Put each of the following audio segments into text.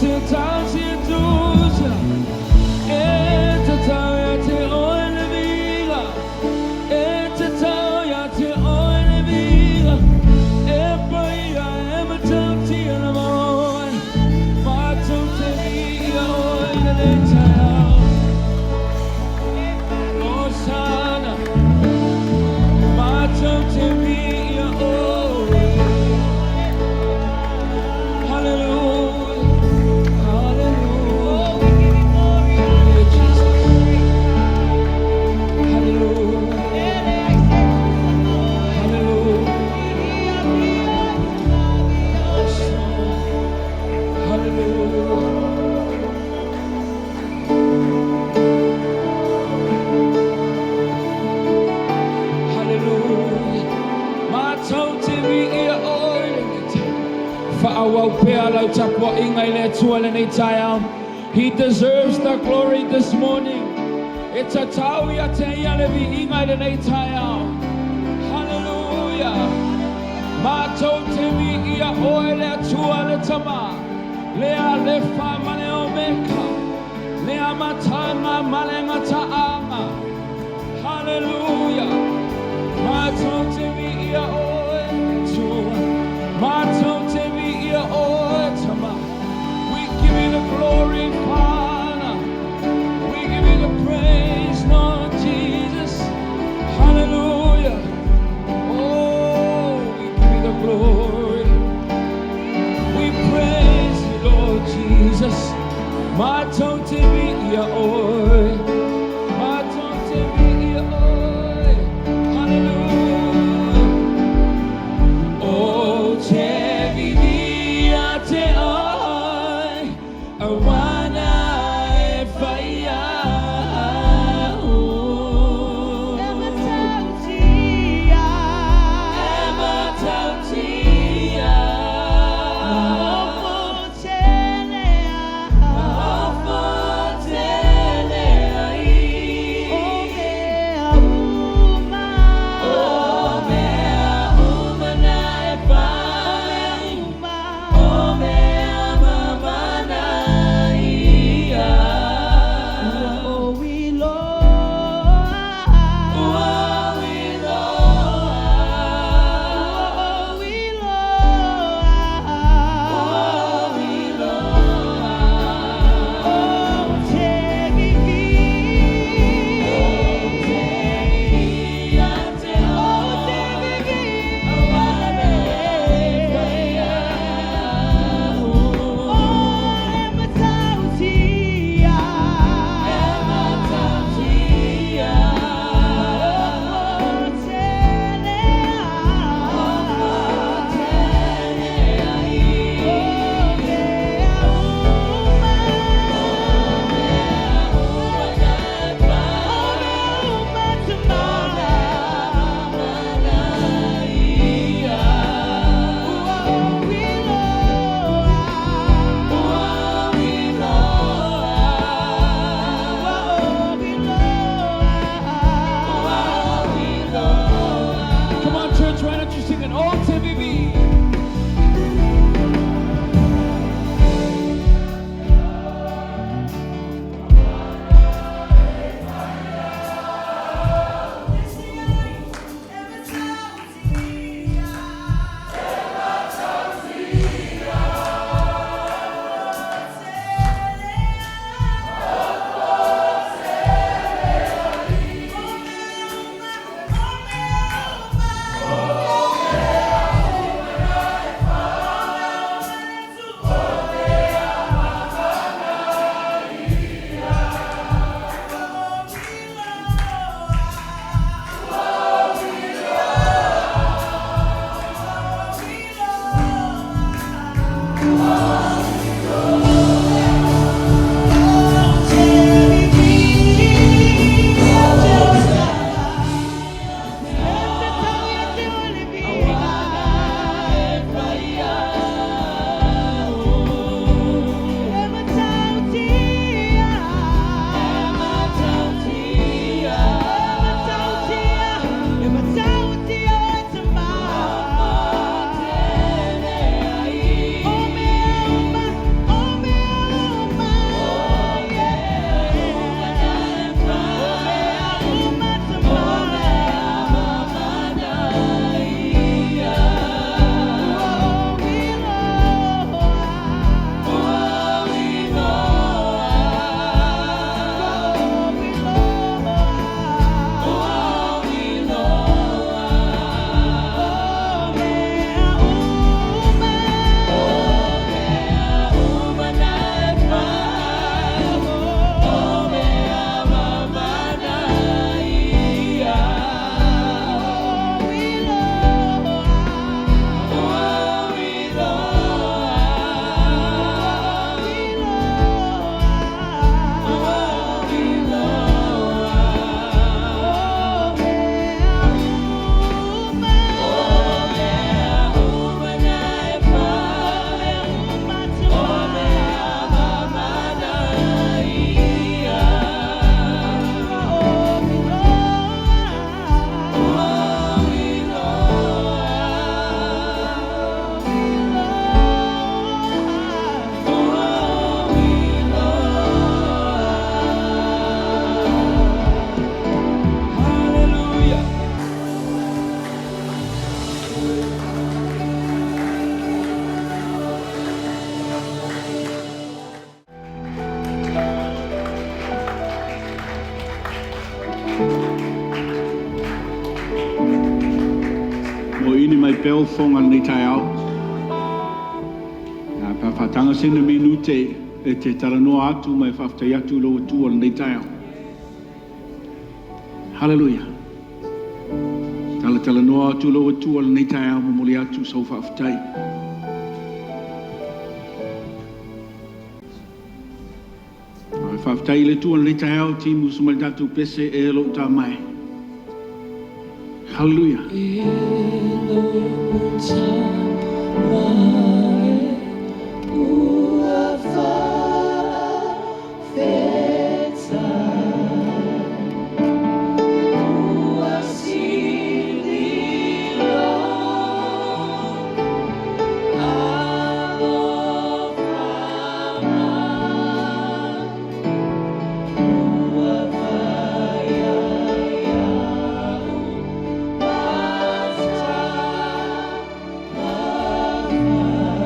se tasi e tusa, e tatau ia te oe le viiga, e tatau ia te oe le viiga, e paia e matautia lava oe, matou te viia oe i lenei taeao. Hosana, matou te viia oe. Hallelujah, hallelujah. Hallelujah, Jesus. Hallelujah, hallelujah. Yes, Lord. Hallelujah. Hallelujah. Matou te viia oe lenei taeao. Faaauau pea lau tapuaiga i le Atua lenei taeao. He deserves the glory this morning. E tatau ia te ia le viiga i lenei taeao. Hallelujah. Matou te viia oe le Atua le Tama. Le Alefa ma le Omeka. Le Amataga ma le Gataaga. Hallelujah. Matou te viia oe Atua. Matou te viia oe Tama. We give you the glory, Father. We give you the praise, Lord Jesus. Hallelujah. Oh, we give you the glory. We praise you, Lord Jesus. Matou te viia oe. Matou te viia oe. Hallelujah. Ou te viia te oe. Awana e whai au. E matautia. E matautia. Maofo tele. pea ou fofoga i lenei taeao. A pe a faataga sina minute e te talanoa atu ma e faafetai atu i lou Atua i lenei taeao. Haleluia. Talatalanoa atu i lou Atua i lenei taeao, momoli atu sau faafetai. Ae faafetai i le Atua i lenei taeao, timu usu mai le tatou pese e lou tama e. Haleluia. E lou tama e ua faafetai, ua sili lou alofa mai, ua fai ia Sing it again.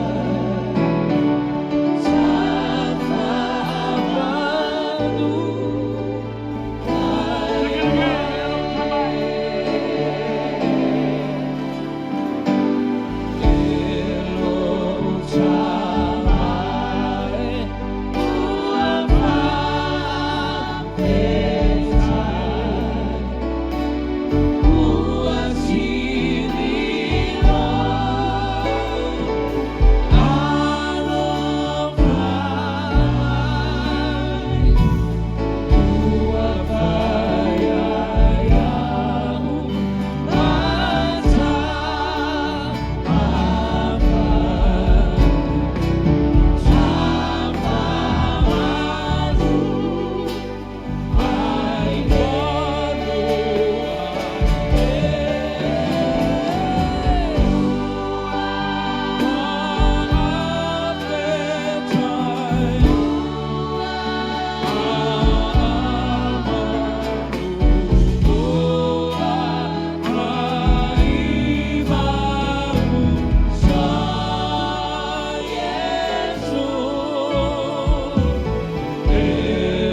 E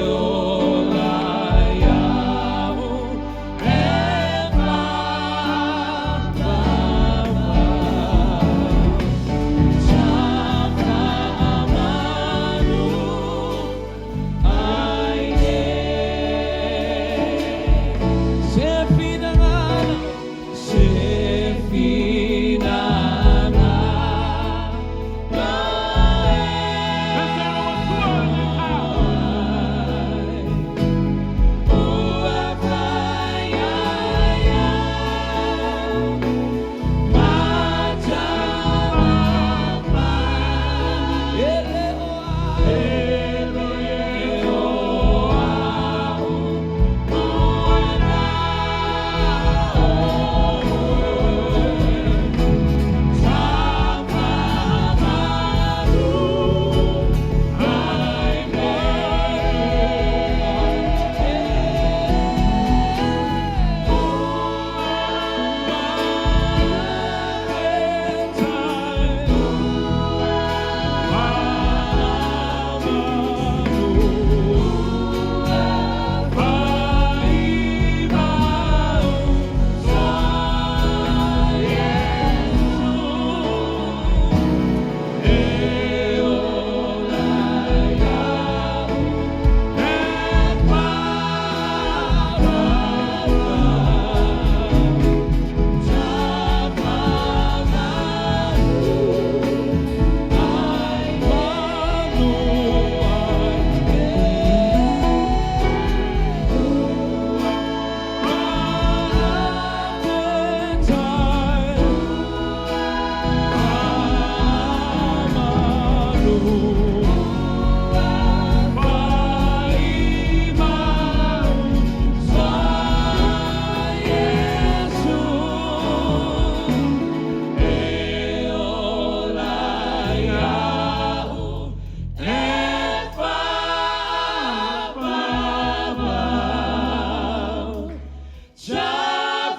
lou tama e. Se finagalo, Pese lou Atua i lenei taeao. Ua fai ia ma E le o au ua na oe Sa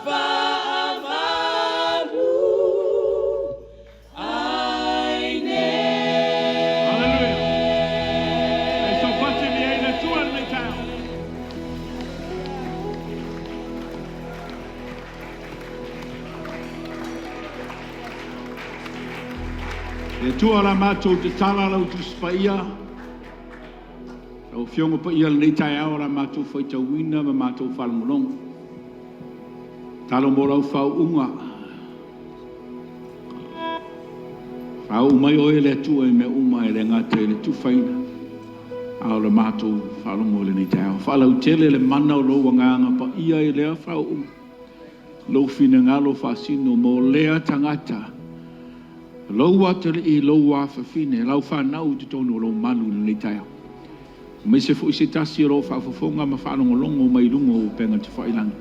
faamalu ai Haleluia. Atua la matou tatala lau Tusi Paia, lau Afioga Paia lenei taeao la matou faitauina ma matou faalogologo. Talo mo lau faauuga, faauu mai oe le Atua i mea uma e le gata i le tufaina, a o le matou faalogo i lenei taeao. Faalautele le mana o lou agaga paia i lea faauuga, lou finagalo faasino mo lea tagata, lou atalii, lou afafine, lau fanau i totonu o lou malu i lenei taeao. Aemaise foi se tasi o lo o faafofoga ma faalogologo mai i luga o upega tafailagi.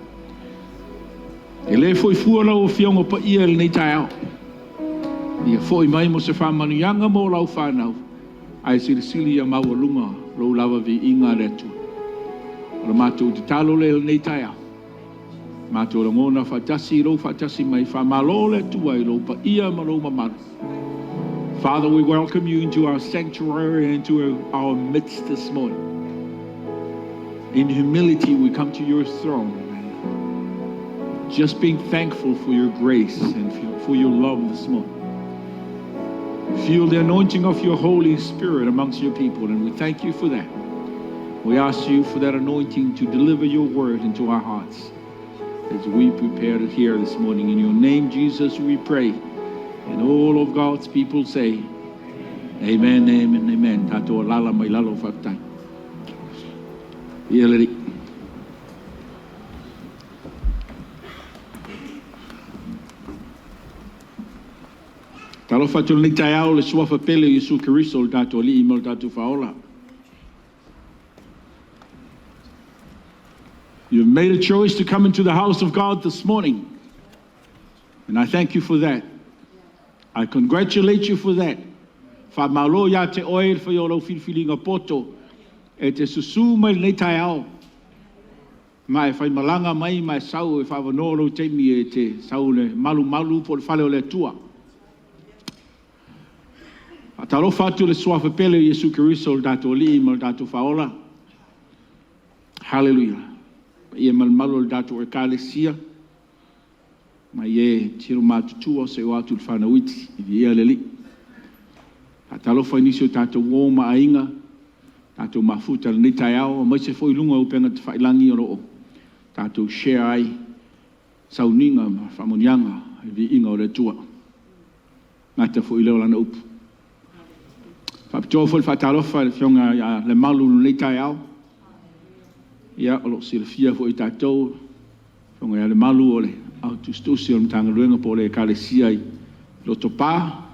E le foi fua lau Afioga Paia i lenei taeao. Ia foi mai mo se faamanuiaga mo lau fanau, ae silisili ia maualuga lou lava viiga le Atua. O le matou tatalo lea i lenei taeao, matou lagona faatasi i lou faatasi mai, faamalo le Atua i lou paia ma lou mamalu. Father, we welcome you into our sanctuary and into our midst this morning. In humility, we come to your throne, just being thankful for your grace and for your love this morning. Feel the anointing of your Holy Spirit amongst your people, and we thank you for that. We ask you for that anointing to deliver your word into our hearts as we prepare to hear this morning. In your name, Jesus, we pray. And all of God's people say, Amen, amen, amen. Tatou alala mai lalo faafetai. Ia le Talofa atu lenei taeao le suafa pele o Iesu Keriso le tatou Alii ma le tatou Faaola. You've made a choice to come into the house of God this morning. And I thank you for that. I congratulate you for that. Faamalo ia te oe le fai o lau filifiliga poto e te susū mai lenei taeao. Ma e faimalaga mai ma e sau e faavanoa lou taimi e te sau le malumalu po o le fale o le Atua. Faatalofa atu le suafa pele o Iesu Keriso le tatou Alii ma le tatou Faaola. Hallelujah. Paia ma le mamalu o le tatou Ekalesia. Mai e tino matutua se o atu le whanau iti, i ia le alii. Faatalofa i nisi o tatou uo ma aiga, tatou mafuta lenei taeao, aemaise foi luga o upega tafailagi o lo o tatou share ai sauniga ma faamanuiaga i le viiga o le Atua. Gata foi lea o lana upu. Faapitoa foi le faatalofa i le afioga ia Lemalu i lenei taeao. Ia, o lo o silafia foi e tatou, afioga ia Lemalu o le au tusitusi o le Matagaluega po o le Ekalesia i Lotopa,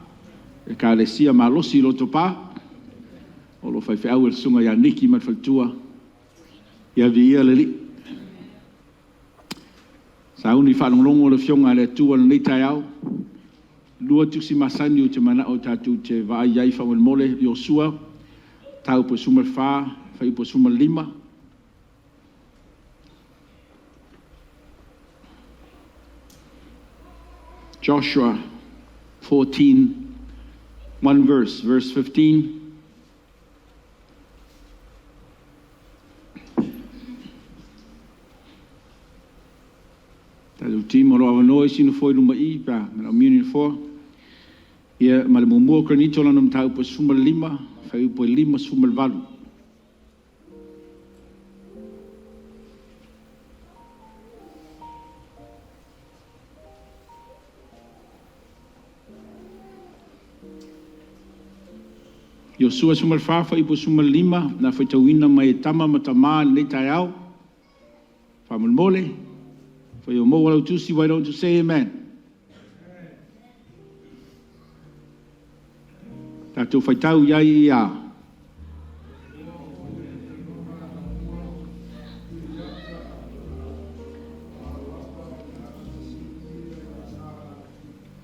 Ekalesia Malosi i Lotopa, o lo o faifeau e le susuga ia Niki ma le faletua. Ia viia le Alii. Sauni faalogologo le Afioga a le Atua i lenei taeao. Lua tusi masani ou te manao tatou te vaai ai faamolemole. Iosua, mataupu e 14, fuaiupu e 15. Joshua 14, one verse, verse 15. Tatou team o lo o avanoa isi nofoa i luma i i pe a manaomia ni nofoa. Ia, ma le muamua o Korinito lana mataupu e 15, fuaiupu e 58. Iosua 14, fuaiupu 15, na faitauina mai e tama ma tamā i lenei taeao. Faamolemole, fai o maua lau tusi, why don't you say amen? Tatou faitau i ai ia.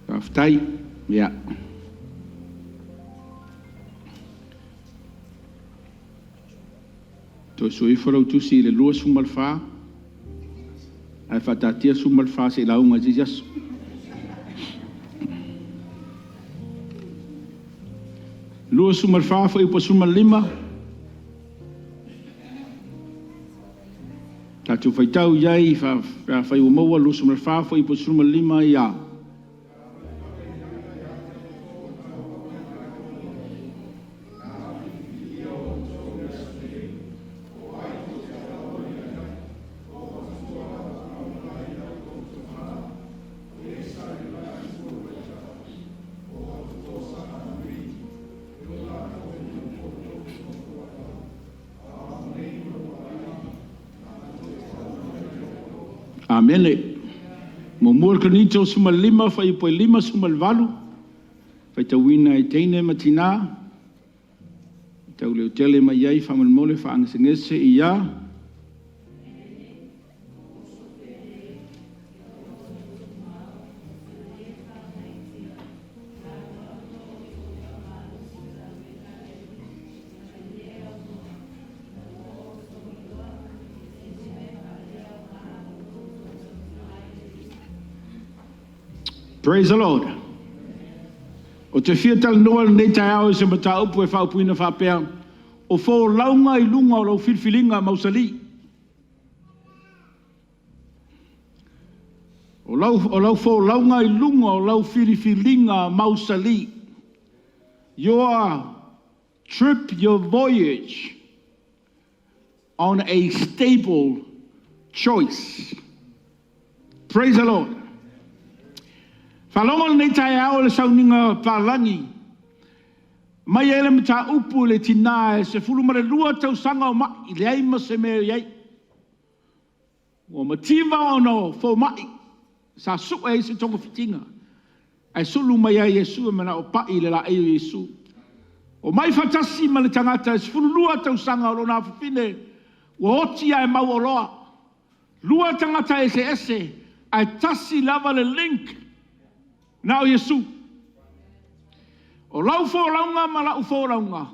Faafetai. Ia. Toe sui ifo lau tusi i le 24, ae faataatia 14 se i lauga i se isi aso. 24 fuaiupu 15. Tatou faitau i ai pe afai ua maua 24 fuaiupu 15 ia. Amene. Muamua le Korinito 15 fuaiupu e 58, faitauina e teine ma tinā, tau leotele mai ai faamolemole faagesegese ia. Praise the Lord. Ou te fia talanoa i lenei taeao i se mataupu e faaupuina faapea, o folauga i luga o lau filifiliga mausali. O lau, o lau folauga i luga o lau filifiliga mausali. Your trip, your voyage on a stable choice. Praise the Lord. Faalogo lenei taeao i le sauniga palagi mai ai le mataupu i le tina e 12 tausaga o mai, leai ma se mea o i ai. Ua mativa ona o fomai sa sue ai se togafitiga, ae sulu mai ia Iesu e manao pai i le laei o Iesu. Omai faatasi ma le tagata e 12 tausaga o lona afafine ua oti ae mauoloa. Lua tagata eseese ae tasi lava le link na o Iesu. O lau folauga ma lau folauga,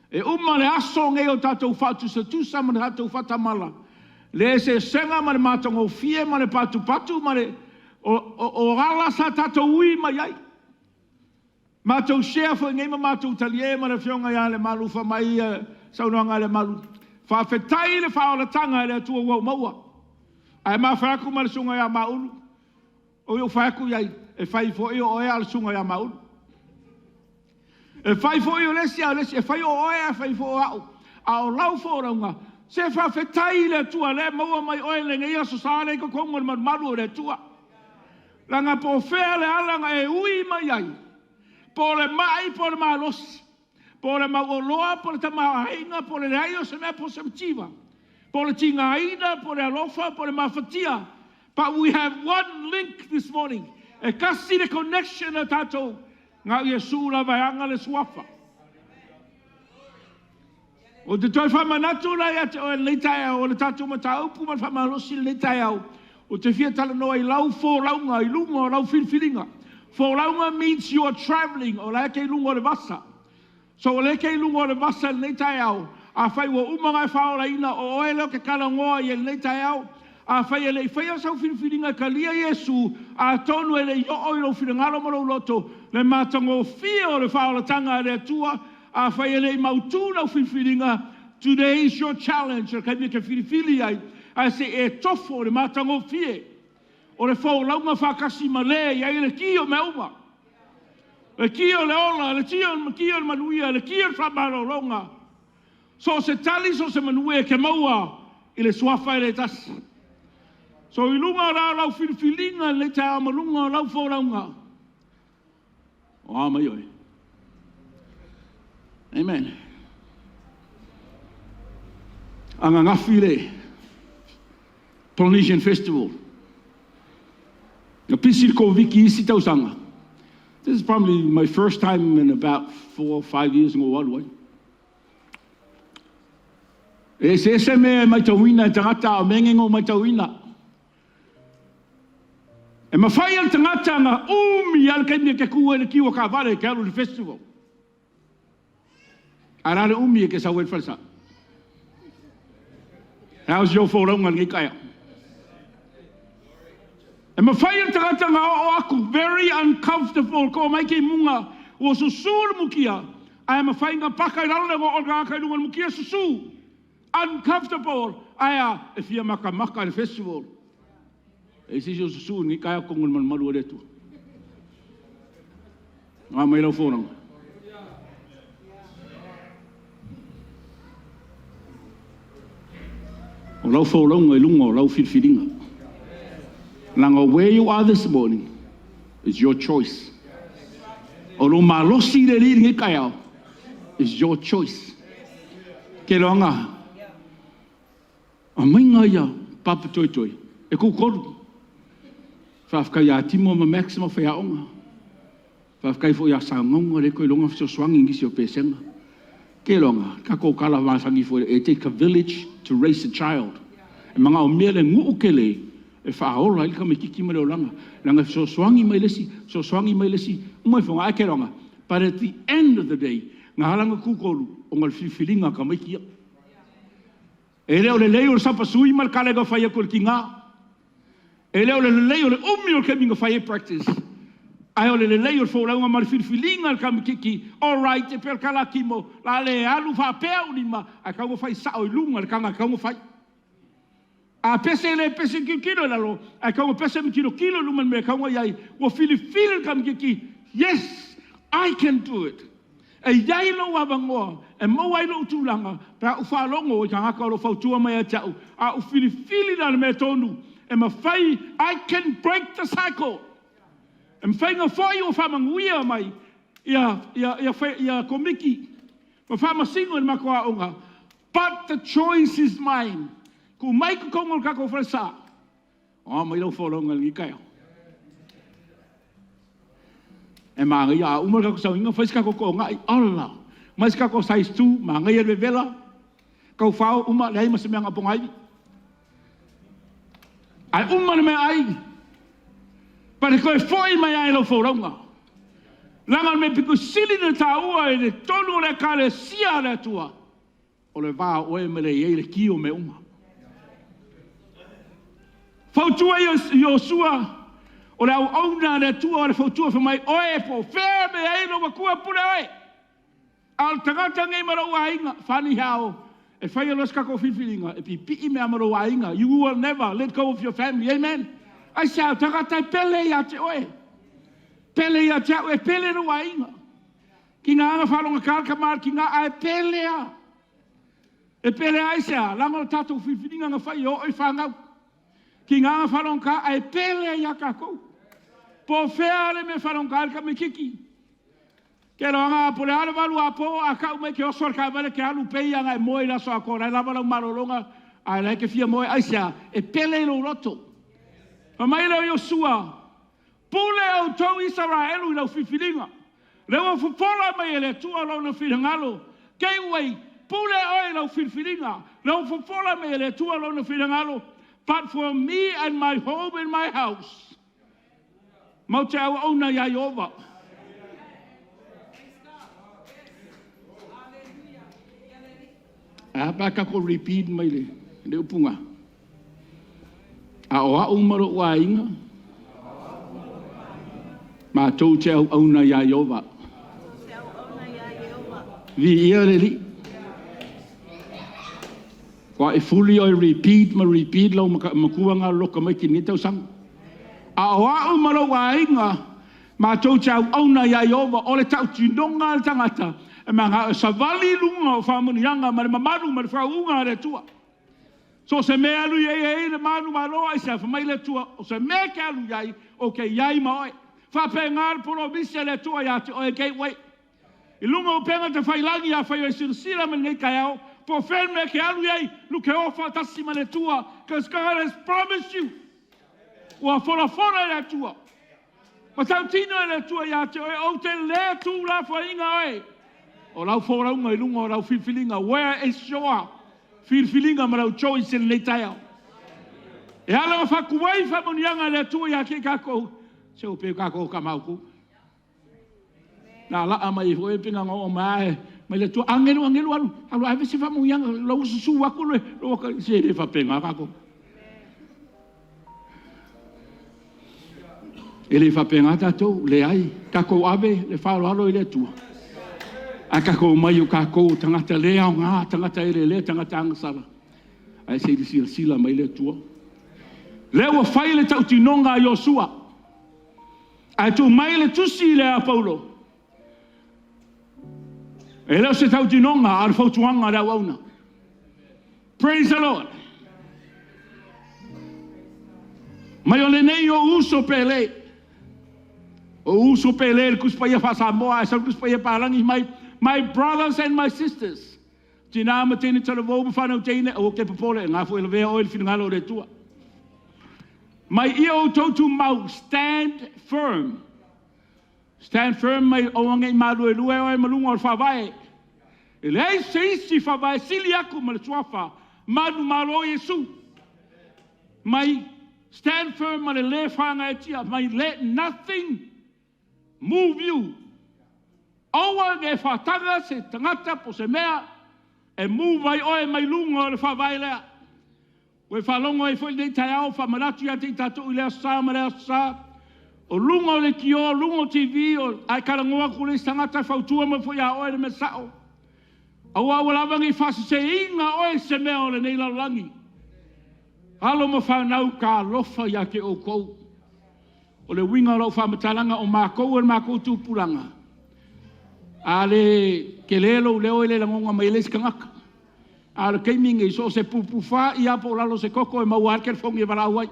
e uma le aso nei o tatou faatusatusa ma le tatou faatamala, le eseesega ma le matagofie ma le patupatu ma le o ala sa tatou ui mai ai. Matou share foi nei ma matou talie ma le afioga ia Lemalu fai mai le saunoaga a Lemalu, faafetai i le faaolataga e le Atua ua ou maua. Ae ma fai atu ma le susuga ia Maulu, oi ou fai atu i ai, e fai foi o oe a o le susuga ia Maulu. E fai foi o le isi a o le isi, e fai o oe ae fai foi o au. A o lau folauga, se faafetai i le Atua o lea e maua mai oe i lenei Aso Sa lea i totonu o le malumalu o le Atua. Leaga po o fea le ala na e ui mai ai, po o le mai po o le malosi, po o le mauoloa po o le tamaoaiga, po o le leai o se mea po o se mativa, po o le tigaina po o le alofa po o le mafatia. But we have one link this morning. E tasi le connection a tatou, na o Iesu lava e ana le suafa. Ou te toe faamanatu la ia te oe i lenei taeao, o le tatou mataupu ma le faamalosi i lenei taeao, ou te fia talanoa i lau folauga i luga o lau filifiliga. Folauga means you are traveling, o la e te i luga o le vasa. So o lea e te i luga o le vasa i lenei taeao, afai ua uma ona e faaolaina, o oe lea ou te talanoa i ai i lenei taeao. Afai e le i faia sau filifiliga e talia Iesu, atonu e le i oo i lou finagalo ma lou loto le matagofie o le faaolataga a le Atua, afai e le i mautu lau filifiliga, today is your challenge, o le taimi e te filifili ai, ae se i e tofo i le matagofie o le folauga faatasi ma Le e i ai le ki o mea uma. Le ki o le ola, le ki o le manuia, le ki o le faamalologa. So o se tali, so o se manuia e te maua i le suafa e le tasi. So i luga o la lau filifiliga i lenei taeao ma luga o lau folauga, o a mai oe. Amen. Ananafi le Polynesian Festival. Na pisi le Koviti i isi tausaga. This is probably my first time in about 4 or 5 years na ou alu ai. E eseese mea e matauina e tagata a o mea nei na ou matauina. E mafai e le tagata na umi lava le taimi e te tu ai le kiu a taavale e te alu i le festival. Ae la le umi e te sau ai le falesa. How's your folauga lenei taeao? E mafai e le tagata na oo aku, very uncomfortable, ko mai ke imuga, ua susu le mukia, ae mafai na paka i lalo le oo o le tagata i luga o le mukia susu. Uncomfortable, ae a, e fia makamaka i le festival. E isi o susu ni taeao totonu o le malumalu o le Atua. A mai lau folauga. O lau folauga i luga o lau filifiliga. Leaga where you are this morning is your choice. O lou malosi le alii lenei taeao is your choice. Ke loanga, amaiga ia papa toetoe. E kukolu. Faafetai ia Timo ma Max ma faiaoga. Faafetai foi ia Sagauga lea e toe iloga fesoasoani i nisi o pesega. Ke loga, tatou tala masani foi, it take a village to raise a child. E manaomia le nuu tele e faaola ai le tamaitiiti ma le olaga. Leaga e fesoasoani mai le isi, fesoasoani mai le isi, uma ifoga ai ke loga. But at the end of the day, na ala ona kukolu, ona o le filifiliga a tamaiti ia. E le o lelei o le sapasui ma le kale na fai atu e le tiga. E le o le lelei o le umi o le taimi na fai ai practice, ae o le lelei o le folauga ma le filifiliga a le tamaitiiti, all right, e pei o le tala a Timo, o le a le alu faapea ou lima, ae tatau ona fai sao i luga le taga e tatau ona fai. A pese le pese tilotilo i lalo, ae tatau ona pese ma tilotilo i luma i le mea e tatau ona i ai. Ua filifili le tamaitiiti, yes, I can do it. E i ai lou avanoa e maua ai lou tulaga pe a ou faalogo i tagata o lo o fautua mai ia te au, a ou filifili la le mea tonu e mafai, I can break the cycle. E mafai ona foi ua faamanuia mai ia Komiti ma faamasino i le matou aoga, but the choice is mine. Tuu mai totonu o le tatou falesa, o a mai lau folauga i lenei taeao. E manaia, a uma le tatou sauniga, fai se tatou toonai, ola, mai se tatou size 2, manaia le vevela, taufao uma, leai ma se mea na o ponaivi. Ae uma le meaai, pale toe foi mai lava i lau folauga. Leaga o le mea pito sili ona taua i le tonu o le Ekalesia a le Atua, o le va o oe ma le i ai le ki o mea uma. Fautua Iosua, o le auauna a le Atua o le fautua fai mai, oe po o fea mea e i ai lou matua pule oe. A o le tagata lenei ma lou aiga, funny how, e fai loa se tatou filifiliga, e pipii mai lava ma lou aiga. You will never let go of your family. Amen. Aisea, o tagata e pele ia te oe. Pele ia te au, e pele lou aiga. Kina aga faalogata le tama a le tina, ae pele lava. E pele aisea, leaga o le tatou filifiliga na fai e oo i fanau. Kina aga faalogata, ae pele ia tatou. Po o fea le mea e faalogata ai le tamaitiiti. Ke loaga po o le a le 8 apo a tau mai ke oso le taavale ke alu pei ana e moe i le aso atoa, la e lava lau malologa, ae la e te fia moe. Aisea? E pele i lou loto. Fai mai lea o Iosua, pule outou Isaraelu i lau filifiliga. Lea ua fofola mai e le Atua lona finagalo. Gateway, pule oe i lau filifiliga. Lea ua fofola mai e le Atua lona finagalo. But for me and my home and my house, matou te auauna iā Ieova. Ae a pe a tatou repeat mai le upuga? A o au ma lou aiga, matou te auauna iā Ieova. Viia le Alii. Ua e fuli oe repeat ma repeat lau matua galolo tamaiti i lenei tausaga. A o au ma lou aiga, matou te auauna iā Ieova. O le tautinoga a le tagata, e manao e savali i luga o faamanuiaga ma le mamalu ma le faauuga a le Atua. So o se mea e alu i ai e ai le manumalo, aisea? Fai mai le Atua, o se mea e te alu i ai, ou te i ai ma oe. Faapena le polomisi a le Atua ia te oe, Gateway. I luga o upega tafailagi, afai o e silasila mai i lenei taeao, po o fea le mea e te alu i ai, lu te o faatasi ma le Atua, because God has promised you. Ua folafola e le Atua. Ma tautino e le Atua ia te oe, ou te le tuulafoaiina oe. O lau folauga i luga o lau filifiliga, where is your filifiliga ma lau choice i lenei taeao? E ala ona faatuai faamanuiaga a le Atua ia te i tatou, se ua pei o tatou o tama autu. Na laa mai foi pe na oo mai mai le Atua, agelu, agelu, alu, alu ave se faamanuiaga, lau susu atu le, se le faapena tatou. E le faapena tatou, leai, tatou ave le faaaloalo i le Atua. Ae tatou omai o tatou o tagata le aoga, tagata eleelea, tagata agasala. Ae se i silasila mai le Atua. Lea ua fai le tautinoga a Iosua. Ae tuu mai le tusi lea a Paulo. E le o se tautinoga, a o le fautuaga a le auauna. Praise the Lord. Mai o lenei ou uso pele. O uso pele le Tusi Paia faa-Samoa, ae sau le Tusi Paia Palagi mai, my brothers and my sisters. Tina ma teine talavou ma whanau teine, aua te popole, ngā foi lavea oe le finagalo o le Atua. Mai ia outou tumau, stand firm. Stand firm mai aua ne i maluelue oe ma luga o le faavae. E leai se isi faavae sili atu ma le suafa manumalo o Iesu. Mai stand firm ma le lē faagaeetia, mai let nothing move you. Aua ne i faataga se tagata po o se mea e move ai oe mai luga o le faavae lea. Ua e faalogo ai foi i lenei taeao faamanatu ia te i tatou i le Aso Sa ma le Aso Sa, o luga o leitio, o luga o TV, a e talanoa atu i le isi tagata e fautua mai foi ia oe le mea sao. Aua aua lava ne i faaseseina oe i se mea o lenei lalolagi. Alo ma fanau, talofa ia te outou. O le uiga o lau faamatalaga, o matou o le matou tupulaga, a le tele lou leo e le lagona mai e le isi tagata. A o le taimi lenei, so o se pupufa lava po o lalo o se toto e maua lava le telefoni e valaau ai.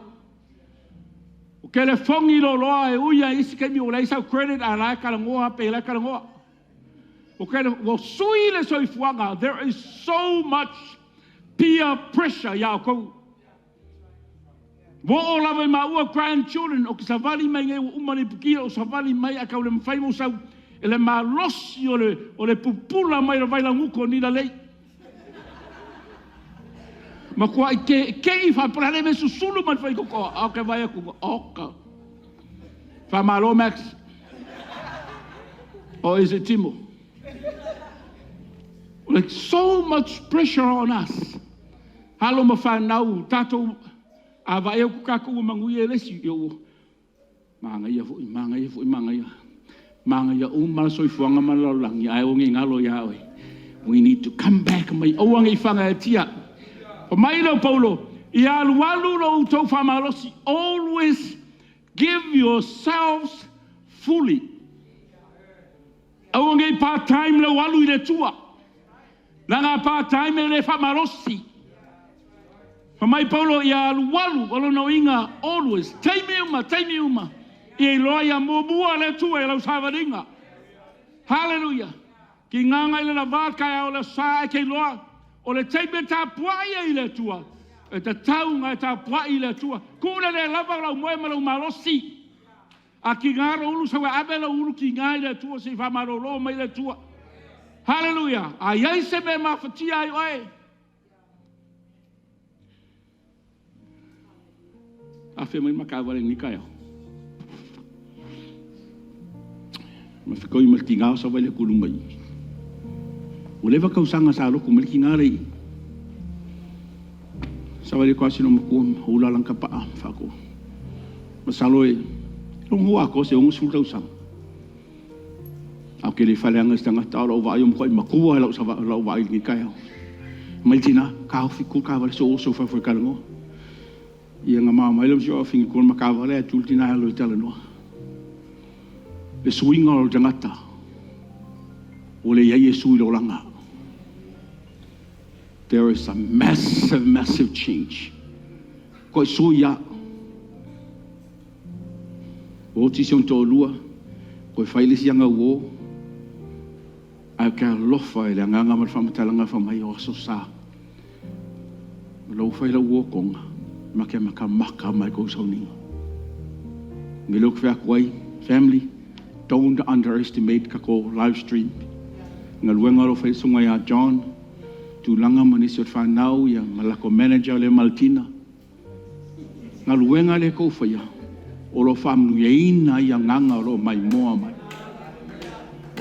O telefoni loloa e ui lava i isi taimi ua leai sau credit a o la e talanoa lava pei o la e talanoa. Ua sui le soifuaga, there is so much peer pressure ia outou. Ua oo lava i maua grandchildren, ou te savali mai nei ua uma le ipukia ou savali mai ae tau le mafai ona ou sau i le malosi o le pupula mai o le vailaugutu o Nilalei. Matuai ke'ike'i faapea o le a le mea e susulu mai le faitotoa, ae ou te vaai atu, oka. Faamalo Max. Or is it Timo? Like so much pressure on us. Alo ma fanau, tatou, a vaai atu tatou ua manuia i le isi, ia ua manaia foi, manaia foi, manaia. Manaia uma le soifuaga ma le lalolagi, ae aua ne i galo ia oe. We need to come back mai aua ne i fagaeatia. Fai mai lea o Paulo, ia alualu lo outou faamalosi, always give yourselves fully. Aua ne i part time lou alu i le Atua. Leaga a part time e le faamalosi. Fai mai Paulo ia alualu, o lona uiga always, taimi uma, taimi uma, ia iloa ia muamua le Atua i lau savaliga. Haleluia! Tigaga i le lavā taeao o le aso Sa ae te iloa o le taimi e tapuai ai i le Atua, e tatau ona e tapuai i le Atua. Tuu le le lava o lau moe ma lou malosi. A tiga lou ulu, sau e ave lou ulu tiga i le Atua se i faamalolo mai le Atua. Haleluia! A i ai se mea e mafatia ai oe, Afea mai ma taavale i lenei taeao. Ma fetoi ma le tiga o savali atu i luma i i. Ua leva tausaga sa lotu mai le tiga lea i i. Savali atu lava si loomatua ma ula lana tapaa ma faatoa. Masalo e logo atoa se 60 tausaga. Ae ou te le faaleaga i se tagata, a o lau vaai ua matuai matua lau, lau vaai i lenei taeao. Mai le tina, taofi tu le taavale se oso fafo e talanoa. Ia na mama ai le si o afine tu ma taavale ae tu le tina e alu e talanoa. Le suiga o le tagata, ua leai Iesu i le olaga. There is a massive, massive change. Koe sui a. Ua oti si ona toalua, toe fai le isi aga uo. Ae ou te alofa i le agaga ma le faamatalaga fai mai o Aso Sa. O lou fai lau uotoga, ma ke makamaka mai kou sauniga. Me le ou te fai atu ai, family, don't underestimate tatou live stream. Galuega o lo o fai le susuga ia John, tulaga ma nisi o le fanau ia ma lako manager lea Maltina. Galuega lea tou faia, o lo o faamanuiaina ai agaga o lo o maimoa mai.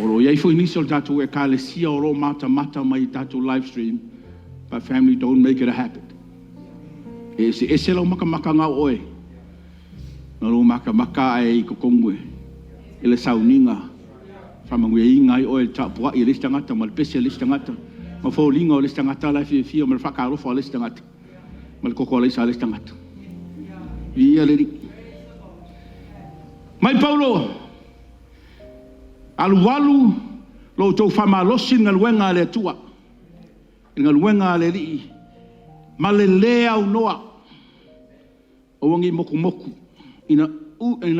O lo o i ai foi nisi o le tatou Ekalesia o lo o matamata mai i tatou live stream, but family don't make it a habit. E eseese lau makamaka o oe, na lou makamaka ae i totonu e le sauniga faamanuiaina ai oe i le tapuai a le isi tagata ma le pese a le isi tagata ma foliga o le isi tagata la e fiafia ma le faatalofa a le isi tagata ma le koko alaisa a le isi tagata. Viia le Alii. Mai Paulo, alualu lo outou faamalosi i le galuega a le Atua, i le galuega a le Alii, ma le lē aunoa, aua ne i motumotu, ina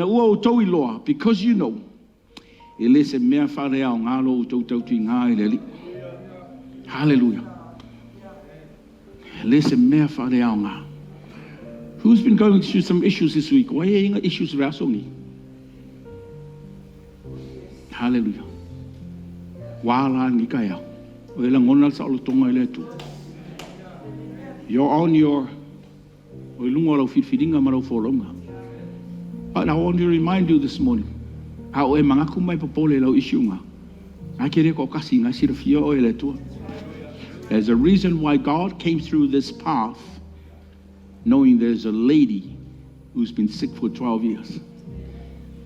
ua outou iloa, because you know, e le se mea faaleaoga lo outou tautiga i le Alii. Haleluia. E le se mea faaleaoga. Who's been going through some issues this week? Why are you issues wrestling? Hallelujah. Wala ni kaya. O ela ngona sa o tonga ile tu. You're on your o lunga lau filfilinga ma lau folonga. But I want to remind you this morning. A o e mangaku mai popole lau issue nga. A kere ko kasi nga sirafia o ele tua. There's a reason why God came through this path, knowing there's a lady who's been sick for 12 years.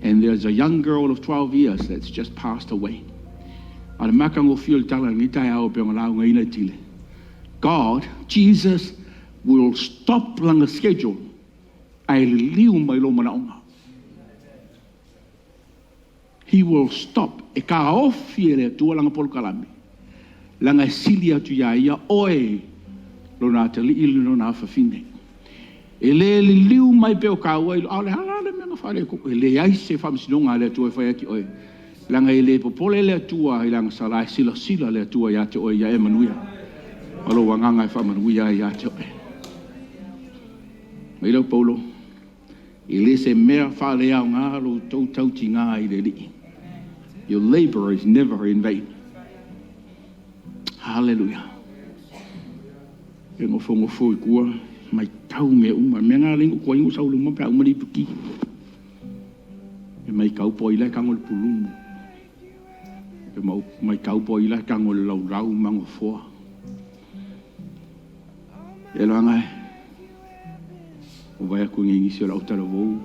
And there's a young girl of 12 years that's just passed away. God, Jesus, will stop langa schedule. He will stop. E ka ofi ele tua langa polokalame. Langa sili atu ia ia oe lona atali ili lona afafine. E le liu mai pe o kaua i le hala le mea whare koko. E le ai se whamsinonga le atua e whai aki oe. Langa e le popole le atua i langa sala e sila sila le atua ia te oe ia e manuia. Alo wanganga e whamanuia ia te oe. Mai lau Paulo, e le se mea whale au ngā lo tau tauti ngā i le lii. Your labor is never in vain. Hallelujah. E ngofo ngofo i kua, mai tau me uma. Mea ngā lengo kua ingo saulu uma pea uma li puki. E mai kau po ila kango le pulumu. E mai kau po ila kango le laulau mango foa. E loa ngai. O vai aku ngisi o lau talavou.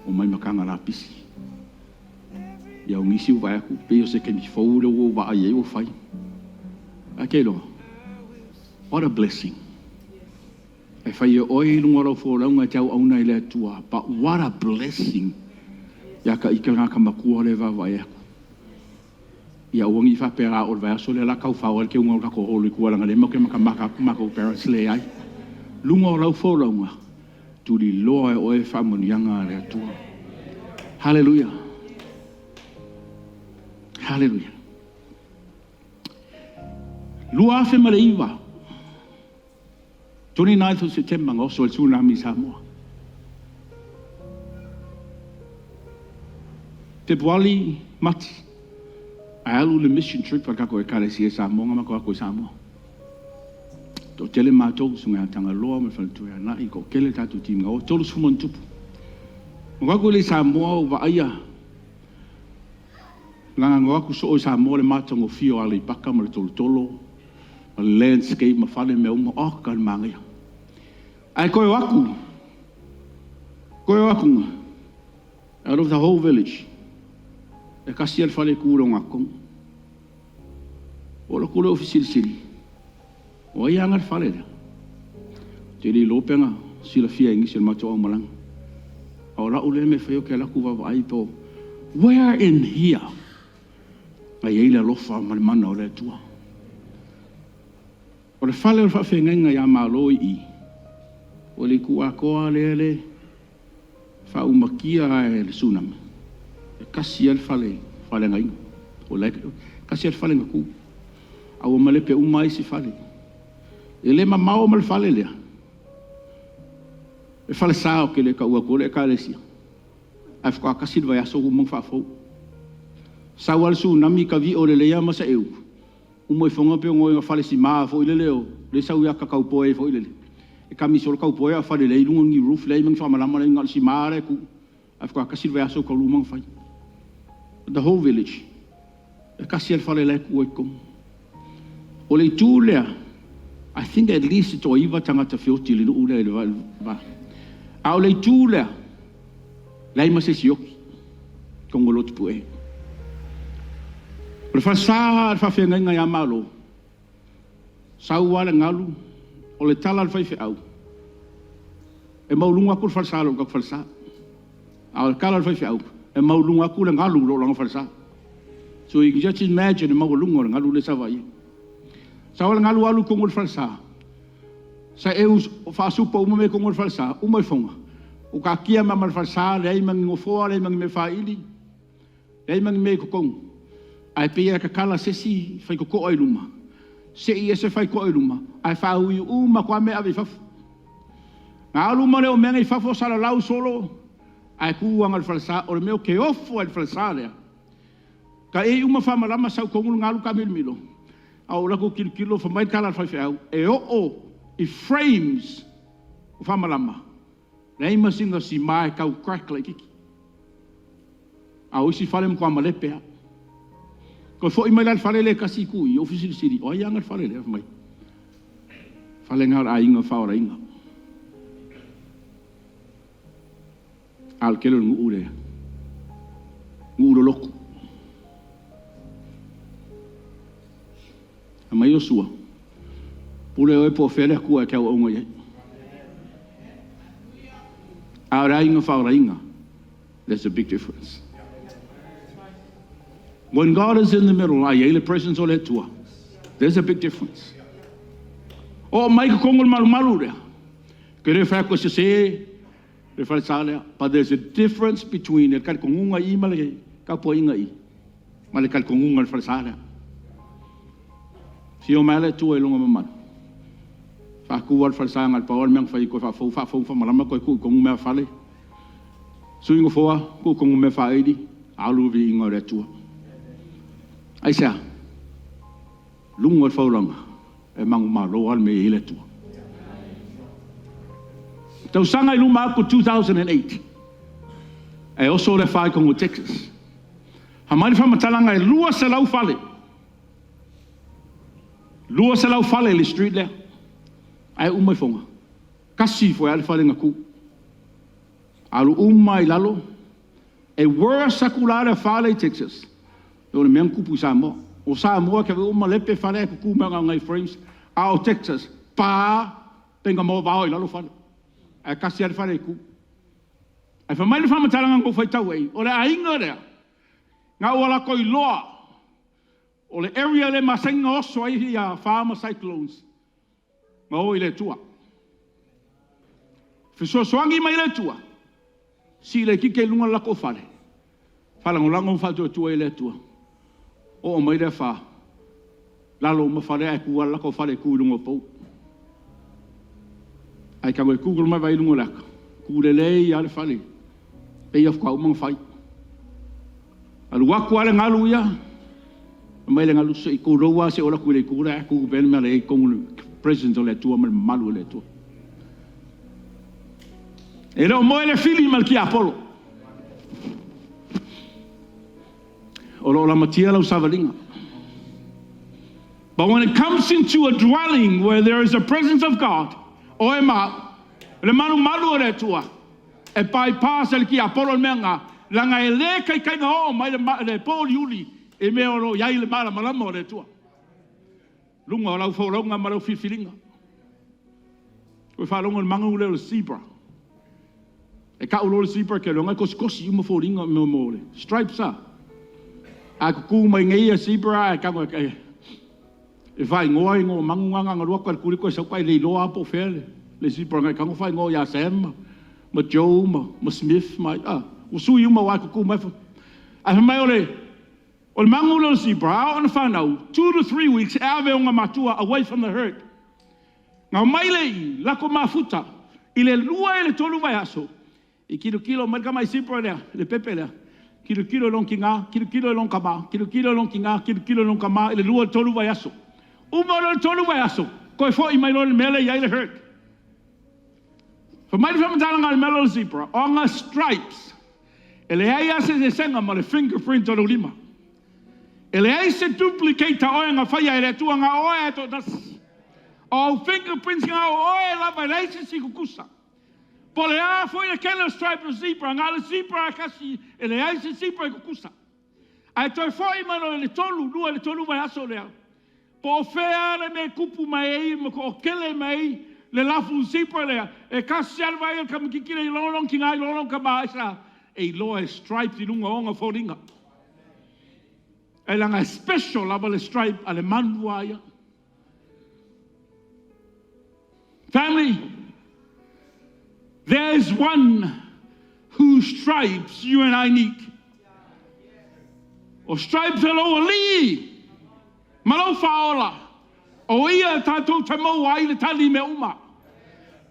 O mai makanga la pisi. Ia o ngisi o vai aku. Pe o se kemi fou le o wa ai o whai. Ake loa. What a blessing. E whai e oi lunga rau fōraunga te au auna i le atua. But what a blessing. Ia ka ika ngā kamakua le vawa e aku. Ia uangi whapera o le vai aso le la kau whao ke unga o kako holo i kua langa le mauke maka maka aku maka parents le ai. Lunga o rau fōraunga. Turi loa e oe whamonianga le atua. Hallelujah. Hallelujah. Lua afe ma le iwa. 29th of September ngā oso el tsunami Samoa. February mati. A alu le mission trip a kako e kalesia Samoa ngā mako ako i Samoa. Tō tele mātou su ngā tanga loa me whanatu e anai ko kele tātou tim ngā o tolu suman tupu. Ngā ako le Samoa o vaia. Langa ngā aku so o Samoa le mātou ngō fio ale i paka ma le tolo tolo. Ma le landscape ma whale me uma o ka mangaia. Ai koe o aku. Koe o aku ngā. Out of the whole village. E kasi al whale kūro ngā kong. O la kule o fisilisili. O ai anga le whale lea. Te li lopenga sila fia ingisi le mato au malanga. O la ule me whaio ke laku wawa ai po. Where in here? Ai eile alofa ma le mana o le atua. O le whale o le whawhengainga ia malo i. O le kuakoa le le whaumakia e le tsunami. E kasi al whale, whale ngai. O le kasi al whale ngaku. Au malepe uma isi whale. E le mamao ma le whale lea. E whale sao ke le ka ua kore e ka lesia. Ai whaka kasi le vai aso umang whaafou. Sau al tsunami ka vi o le lea masa eu. Umo i whanga pe ngoi ngā whale si maa fo i le leo. Le sau ia kakau poe fo i le le. E kami solo kau poe a whale lei lunga ngi roof lei mang whamalama lei ngā si maa le ku. Ai whaka kasi le vai aso ka lumang whai. The whole village. E kasi al whale le ku e kong. O le tū lea, I think at least to iwa tangata whioti le nuu lea i le va. A o le tū lea, lei ma se sioki, kongo lotu pu e. O le whasā le whawhengainga ia malo, sau le ngalu, o le tala le whaiwheau. E maulunga aku le whalsā lo kaku whalsā. A o le kala le whaiwheau, e maulunga aku le ngalu lo langa whalsā. So you can just imagine e maulunga o le ngalu le sawa ia. Sa o le ngalu alu kongo le whalsā. Sa e whaasupa uma me kongo le whalsā, uma i whonga. O ka kia ma le whalsā, le ai mangi ngofoa, le ai mangi me whaili, le ai mangi me kokongo. Ai pia ka kala sesi whai koko ai luma. Se i ese whai ko ai luma. Ai whaui uma kwa me awe fafu. Na alu uma lea o mea i fafo salalau solo, ae tu aga i le falesa, o le mea ou te ofo ai i le falesa lea, taei uma faamalama sau tonu le galu taamilomilo, ae ou alu atu tilotilo fai mai le tala a le faifeau, e oo i frames o faamalama, leai ma sina sima e tau crack laitiiti. A o isi fale e matua malepe lava. Toe foi mai la i le fale lea e tasi tu i i, ou fesilisili, o ai e ana le fale lea? Fai mai, o le fale lena o le aiga Faolaina. A o le tele o le nuu lea, nuu lolotu. Fai mai Iosua, pule oe po o fea le Atua e te auauna i ai. A o le aiga faolaina, there's a big difference. When God is in the middle, a i ai le presence o le Atua, there's a big difference. Oo mai totonu o le malumalu lea, ou te le fai atu e sese le falesa lea, but there's a difference between le talitonuga i i ma le tapuaiga i i, ma le talitonuga i le falesa lea. Afio mai lava le Atua i lona mamalu, faatu lava le falesa na o le pau lava le mea na fai toe faafou, faafou faamalama toe tuu i totonu meaafale, sui nofoa, tuu i totonu mea faaili, alu le viiga o le Atua. Aisea? Luga o le folauga, e manumalo lava le mea e i ai le Atua. Tausaga i luma atu 2008, e oso le afa i totonu o Texas. Fai mai le faamatalaga e 200 fale, 200 fale i le street lea. Ae uma ifoga, tasi ifo ai lava le fale na tu. Alu uma lava i lalo. E worse atu la le afa lea i Texas i lo le mea na tupu i Samoa. O Samoa e te vaai ua malepe fale ae tutu mai na o nai frames, a o Texas, pa, pei na moavao i lalo fale, ae tasi lava le fale e tu. Ae fai mai le faamatalaga na ou faitau ai, o le aiga lea, ina ua latou iloa o le area lea e masani ona oso ai afa ma cyclones, na o i le Atua. Fesoasoani mai le Atua, sii laitiiti ai i luga le latou fale, faalagolago ma faatuatua i le Atua. Oo mai le afa, lalo uma fale ae tu lava le latou fale e tu i luga o pou. Ae tago e google ma vaai i luga o le ata, tu lelei lava le fale, pei lava faatoa uma ona fai. Alu atu lava le galu ia, fai mai le galu, se i tulou lava se i ou alu atu i le itu la e tu pea le mea la e i ai totonu le presence o le Atua ma le mamalu o le Atua. E le o moe le fili ma le tiapolo. O lo o lamatia lau savaliga. But when it comes into a dwelling where there is a presence of God, oe ma au, le malumalu o le Atua, e bypass e le tiapolo le mea lena, leaga e le taitai ona oo mai le, le pōuliuli i mea o lo o i ai le malamalama o le Atua. Luga o lau folauga ma lau filifiliga. Ua faalogo i le manu lea o le zebra. E tau loa le zebra e te iloa e kosikosi uma foliga o mea o le stripes a. A tutu mai nei ia zebra ae tago e e faaigoa igoa o manu na na ona alu atu lava i le tuli toe sau e le iloa lava po o fea le zebra na e tago faaigoa ia Sam ma Joe ma Smith ma a ua sui uma aua e tutu mai. Ae fai mai o le O le manu lea o le zebra, a oo ina fanau, 2 to 3 weeks e ave ona matua away from the herd. Na omai lea i lako mafuta i le 2 i le 3 vaiaso, i tilotilo mai le tamai zebra lea, le pepe lea, tilotilo i lona tina, tilotilo i lona tama, tilotilo i lona tina, tilotilo i lona tama i le 2 i le 3 vaiaso. Uma loa le 3 vaiaso, toe foi mai loa i le mea lea e i ai le herd. Fai mai le faamatalaga a le mea lea o le zebra, o ana stripes, e leai lava se eseesega ma le fingerprint o lou lima. E leai se duplicate a oe na faia e le Atua na o oe e toatasi. O au fingerprints na o oe lava e leai se isi tutusa. Po o le a foi le tele o stripe o zebra, na o le zebra e tasi e leai se zebra e tutusa. Ae toe foi mai loa i le 3, 2 i le 3 vaiaso lea, po o fea le mea e tupu mai ai ma toatele mai ai le lafu zebra lea, e tasi lava le vaai o le tamaitiiti lea i lona tina i lona tama sa e iloa e stripes i luga o ona foliga. E leaga e special lava le stripe a le manu a ia. Family, there is one whose stripes you and I need. O stripes a lou alii ma lou faaola. O ia tatou te maua ai le tali mea uma.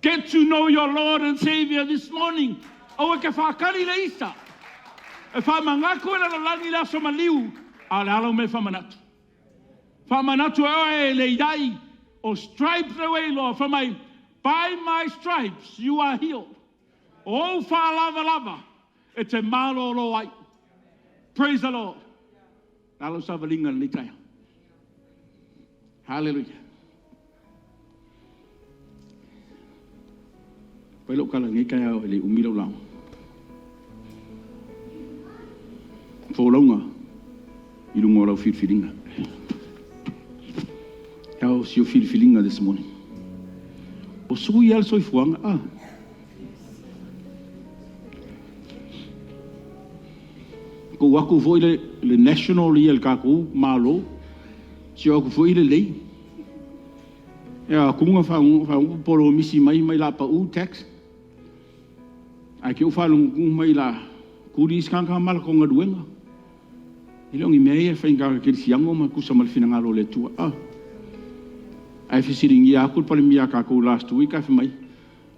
Get to know your Lord and Savior this morning. Aua e te faatali le isa. E faamanatu e le lalolagi le aso maliu, a o le a lau mea e faamanatu? Faamanatu e oe e le iai o stripes lea ua e iloa, fai mai, By my stripes you are healed. O ou faalavalava e te malolo ai. Praise the Lord. O le a lau savaliga i lenei taeao? Hallelujah. Fai lau tala i lenei taeao e le umi lau lauga. Folauga i luga o lau filifiliga. How's your filifiliga this morning? O sui lava le soifuaga. Ah. Kou atu foi le, le national ia le tatou Malo, si o atu foi le lei. Ia kuga whaungu polo misi mai mai la pa u tax. Ae ke u whalungu mai la kuli isi kanga mala ko ngaluenga. E le o ni mea ia e faigata i le kerisiano ma tusa ma le finagalo o le Atua. A. Ae fesiligia aku le Palemia a tatou last week ae fai mai,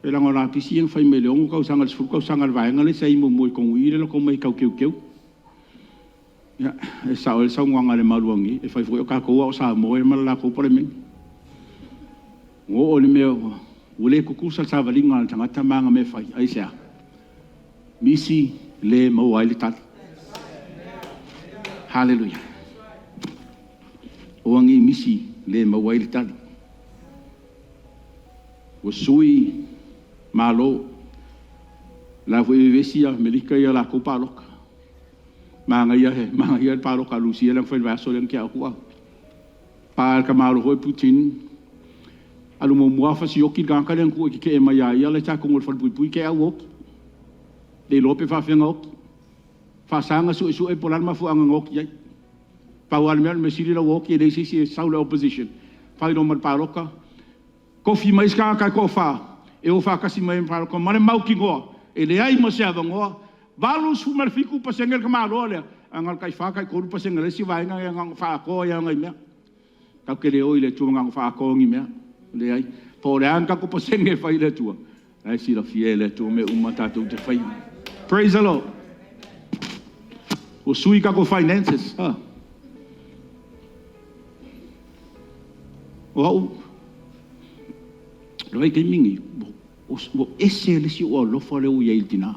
e leaga o lapisi ia na fai mai le 6 tausaga i le 10 tausaga le vaega lea sa i ai muamua i totonu i i lea latou omai e tau teuteu. Ia, e sao ai le saunoaga a Lemaluagi, e fai foi o tatou a o Samoa ia ma le latou Palemene. Ua oo i le mea ua le tutusa le savaliga a le tagata ma ana mea e fai. Aisea? Misi le maua ai le tali. Haleluia. Aua ne i misi le maua ai le tali. Ua sui Malo. La foi e vevesi Amerika ia latou palota. Manaia he manaia le palota a Lusia lea na fai i le vaiaso lea na tea atu. Pa le tamaloa foi Putin. Alu muamua lava fasioki le tagata lea na tuu e tetee mai ia ia la e sa i totonu o le falepuipui te i lava ua oti. Le iloa pe faafefea ona oti. Faasa ona suesue po o le a le mafuaaga na oti ai. Pau lava le mea o le mea sili la ua oti e leai se isi e sau i le opposition, fai loa ma le palota, tofi mai isi tagata e toafa e o faatasi mai ai ma palota ma le mautinoa e leai ma se avanoa, 87% le tamaloa lea, ae na o le tai-4 tai-3 pasene o le isi vaega na ona faaatoa ai lava o nai mea. Tatou te le o i le Atua na ona faaatoa ni mea. Leai. Po o le a ni tatou pasene e fai i le Atua, o la e silafia e le Atua mea uma tatou te faia. Praise the Lord. Ua sui tatou finances. Ah. O au, le vaitaimi lenei, ua ese le isi ou alofa lea ua i ai i le tina.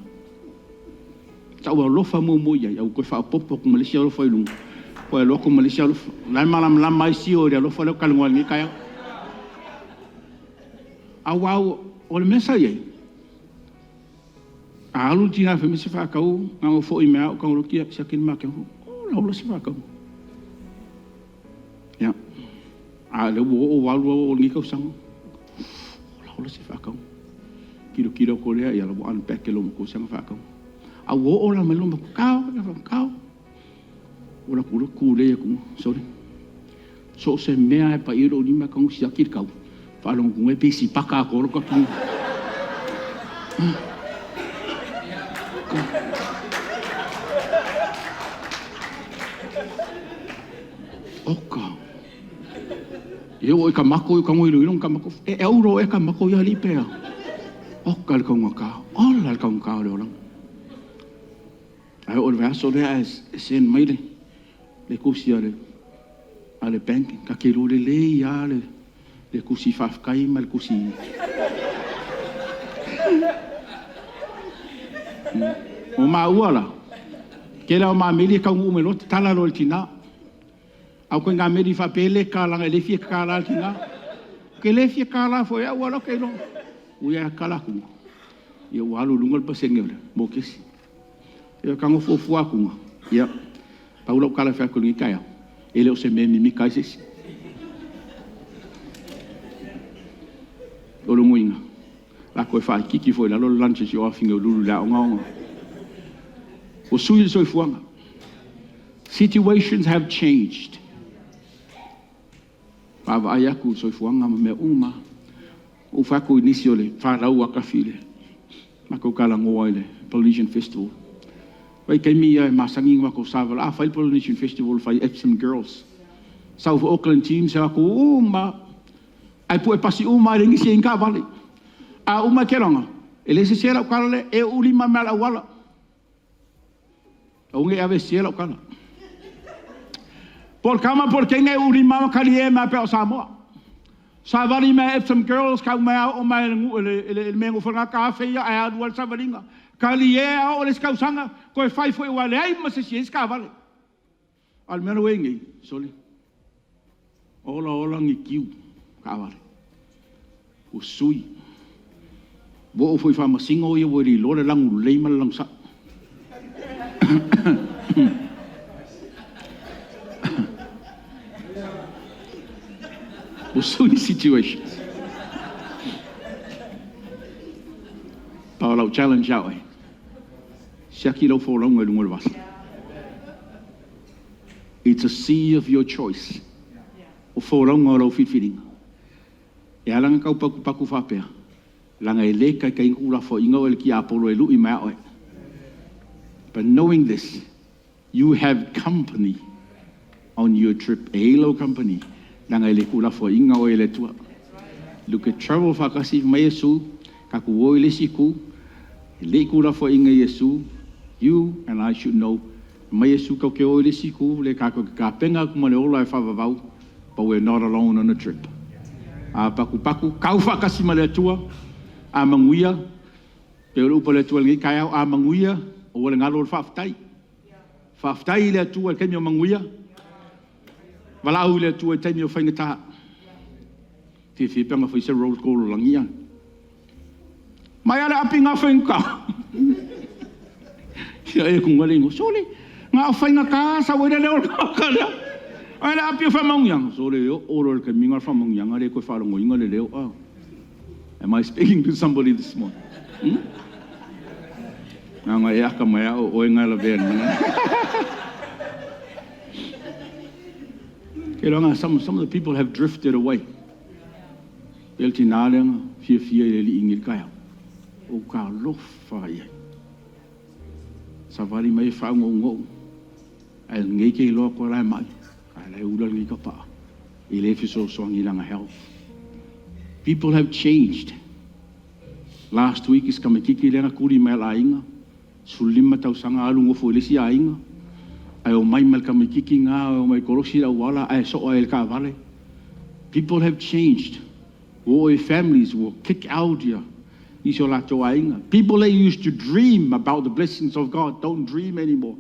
Sa ou alofa muamua i ai, ae ua toe faaopoopo atu ma le isi alofa i luga, toe alu atu ma le isi alofa. O la e malamalama ai Sio i le alofa lea ou te talanoa ai i lenei taeao. Aua o le mea sa i ai, a alu le tina e fai mai se faatau, na ona foi mai lava ou tago loa siaki le maketi, oh, laola se faatau. Ia, a o lea ua oo ua alu oo lenei tausaga, olaola se faatauga. Tilotilo atu lea, ia la ua unpack e lou matua si ana faatauga. A ua oo la mai lou matua, kao, kao. Ua alu atu loa tulei atu, sorry. So o se mea e paia lou lima e tago siaki le tau. Faalogo atu nei pei sipaka atoa lou tatuga. Oka. E oo i ka mako, i ka ngoiloilo ka mako. E auro e ka mako ia alii pea. Oka le kaugata. Ola le kaugata o le olaga. Ae oo i le vaiaso lea ae send mai le, le tusi a le, a le bank. Ta te iloa lelei lava le, le tusi faafetai ma le tusi... O maua la, tele lava o ma meli e taunuu mai loa tatala loa e le tina. A o ituaiga meli faapea e le tatala e le fia tatala lava le tina. Ou te le fia tatala foi e au aua o la ou te iloa. Ui lava e tatala atu, ia ua alu i luga le pasene o le mokesi. Ia tago fuafua atu, ia, pau lau tala e fai atu i lenei taeao, e le o se mea e mimita ai se isi. O lona uiga, o le a toe faaitiiti foi i lalo le lunch a si ou afafine o lulu i le aoga ona ua sui le soifuaga. Situations have changed. Vaavaai atu i le soifuaga ma mea uma. Ua ou fai atu i nisi o le fanau akafi i le matou talanoa i le Polynesian Festival. Vaitaimi ia e masani ona matou savala, a fai le Polynesian Festival, fai Epsom Girls. South Auckland teams e o atu uma lava. Ae pue pasi uma lava e leai nisi e i ai ni taavale. A uma ke longa. E le se lau kala le e ulima ma la wala. O nge ave se lau kala. Por kama por ke nge ulima ma kali e ma pe o Samoa. Savali me Epsom Girls ka mai o mai le le mengo fanga ka fe ia a alu al savalinga. Kali e a o le skausanga ko e fai foi wale ai ma se si ska vale. Al meno wengi soli. Ola ola ngi kiu ka vale. O sui. Wo foi fa masingo ia wo li lo le langu le ma lang sa. O sui situations. Paolo challenge out. Siaki lau fōlauga i luga o le vasa. It's a sea of your choice. O fōlauga o lau filifiliga. E ala ona kau pakupaku faapea. Laga e lē kaikaina kulafoaiga o le tiapolo e lu'i mai a oe. But knowing this, you have company on your trip. E lau company. Laga e lē kulafoaiga oe e le Atua. Look at travel faatasi ma Iesu, ka ku o i le isi itu, e lē i kulafoaiga Iesu, you and I should know, mai Iesu kau ke o i le isi itu, le kākou ke kapena aku ma le ola e faavavau, but we're not alone on a trip. A pakupaku, kau faatasi ma le Atua, a manuia, pe o le upu a le Atua i lenei taeao, a manuia, aua le galo o le faafetai. Faafetai i le Atua i le taimi o manuia, valaau i le Atua i taimi o faigata. Fiafia pe ana fai se roll call o lagi ia. Mai ale api ngā whainga. Ia e kunga le ingo. Sole, ngā whainga sa wera le o ka lea. Ai le api o whamaungianga. Sole, o oro le kaminga whamaungianga le koe wharongoinga le leo. Oh. Am I speaking to somebody this morning? Ngā ngā e aka mai au o e ngā la vea. Some of the people have drifted away. Pele tina leanga, fia fia i le li ingi kaya. O ka lofa ia. Savali mai wha ngo ngo. Ai ngei ke loa ko lai mai. Ai lai ula ngi ka pa. I le fi so so ngi langa health. People have changed. Last week is kamakiki lenga kuri mai la inga. Sulima tausaga alu gofo i le isi aiga. Ae o mai ma le kamakiki gā o mai kolosi lau ala ae so'a e le kaavale. People have changed. O families will kick out ia nisi o latou aiga. People that used to dream about the blessings of God don't dream anymore.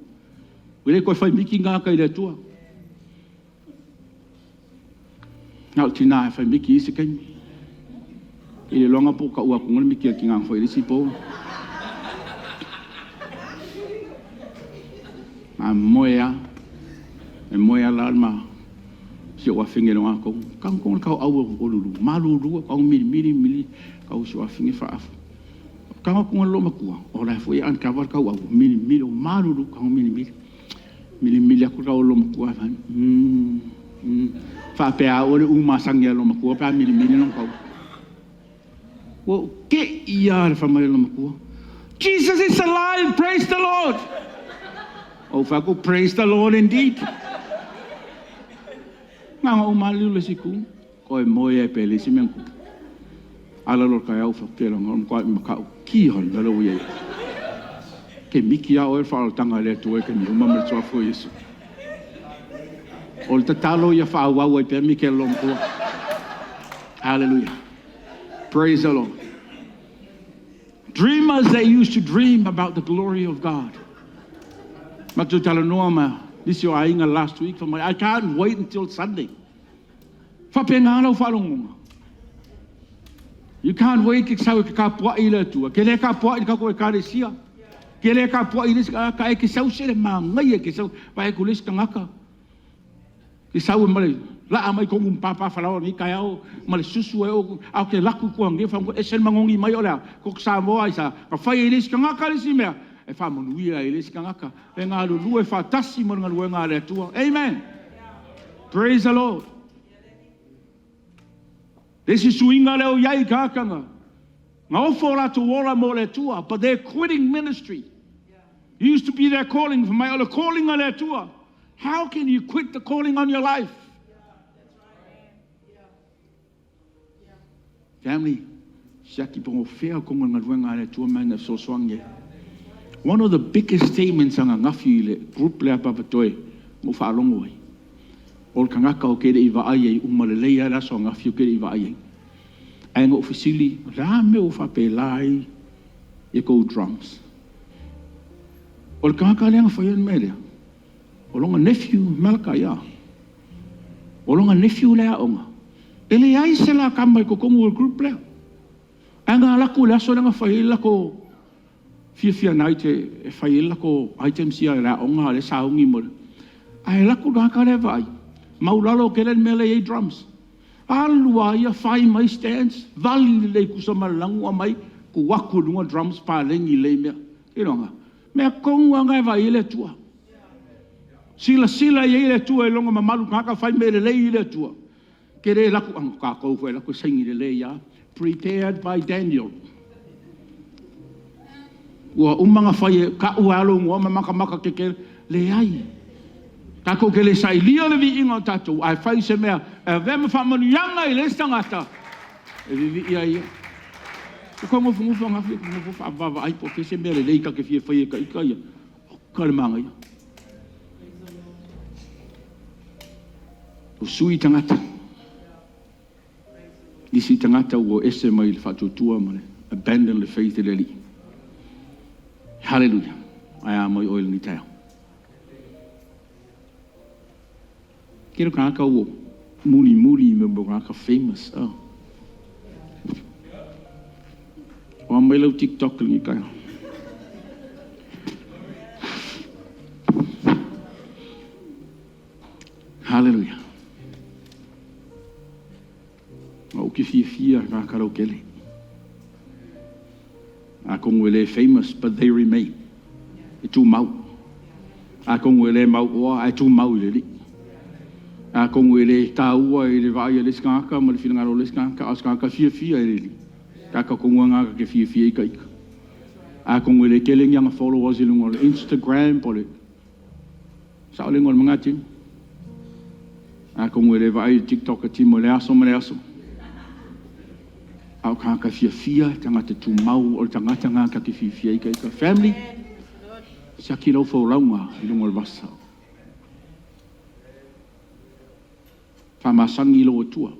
Ua le toe fai miki gā ka i le Atua. Na o tinā e fai miki i se kaimi. I le loga po ka ua kunga le miki a ki ngā whai le si po. A moe a, e moe a la ma si o awhinge lo ngā kou. Kau kong kau au o lulu, malulu, kau mili mili mili, kau si o awhinge whaafu. Kau kong lo makua, o lai fo i an kawar kau au, mili mili o malulu, kau mili mili. Mili mili aku kau lo makua, Whaapea o le uma sangi a lo makua, pā mili mili no kau. Wo ke ia le whamai lo makua. Jesus is alive, praise the Lord. O whaku, praise the Lord indeed. Ngā ngā umali le siku, koe moe e pele si menku. Ala lo kai au whakela ngā mkwa i makau, ki hon lalo ia. Ke miki a oe whaotanga le atua ke mi uma me tuafo Yesu. O le tatalo ia whaawau ai pea mike lo mkua. Hallelujah. Praise the Lord. Dreamers that used to dream about the glory of God. Matu talanoa ma nisi o aiga last week, I can't wait until Sunday. Whapenga lau whalongonga. You can't wait ke sau ke kapua i le atua. Ke le kapua i ka koe karesia. Ke le kapua i le ka e ke sau se le mangai e ke sau pa e kules tangaka. Ke sau e male la mai kongu papa whalawa ni kai au male susu e o au ke laku kua nge whango e sen mangongi mai o lea. Ko Samoa isa ka whai e le sikangaka le si mea. E whamanuia e le sikangaka. E ngā lulu e whatasi mo ngā lue ngā le atua. Amen. Praise the Lord. This is suinga leo iai kakanga. Ngā ofo rātou ola mo le atua, but they're quitting ministry. It used to be their calling, for my other calling on le atua. How can you quit the calling on your life? Family, Siaki po o fea konga ngaluenga ale tua mai na fesoasoani ai. One of the biggest statements ananafi i le group lea papatoe mo faalogo ai. O le tagata o ke le i vaai ai uma lelei lava le aso ananafi o ke le i vaai ai. Ae na ou fesili, o le a mea ua faapela ai i kou drums? O le tagata lea na faia le mea lea, o lona nephew Malakai, a. O lona nephew le aoga. E leai se la tama i totonu o le group lea. Ae na alu atu i le aso lea na fai ai le latou fiafia night e fai ai le latou items ia i le aoga a o lea e sauni mo le... Ae alu atu le tagata lea vaai, maulalo tele le mea la e i ai drums. Alu lava ia fai mai stands, vali lelei tusa ma le lanu aumai, tuu atu i luga drums, paleni lelei mea. Iloga, mea tonu lava na e vaai i ai le Atua. Silasila i ai le Atua i lona mamalu, tagata fai mea lelei i le Atua. E te le alu atu, o tatou foi e alu atu e saini lelei lava. Prepared by Daniel. Ua uma ona fai e tau lava lou igoa ma matamata te leai. Tatou te le sailia le viiga o tatou, ae fai se mea e avea ma faamanuiaga i le isi tagata e vivii ai ia. Ua ou nofonofo ananafi ou nofo faavaavaai po o fea se mea lelei ta te fia faia e ita ia. Oka le manaia. Ua sui tagata. Nisi tagata ua ese mai le faatuatua ma le abandon le faith i le Alii. Hallelujah. Ae a mai oe i lenei taeao. Tele o tagata ua mulimuli i mea o tagata famous. Oh. O a mai lau TikTok i lenei taeao. Hallelujah. Ou te fiafia tagata lautele. Atonu e le famous, but they remain. E tumau. Atonu e le mauoa, ae tumau i le Alii. Atonu e le taua i le vaai a le isi tagata ma le finagalo o le isi tagata, a o se tagata fiafia i le Alii. Tagata tonu lava na te fiafia i ita. Atonu e le tele ni ana followers i luga o le Instagram po o le saolega o le magatini. Atonu e le vaai i le TikTok a Timo i le aso ma le aso. A o tagata fiafia, tagata tumau, o le tagata lena ta te fiafia ai ita. Family, siaki lau folauga i luga o le vasa. Faamasani i lou Atua.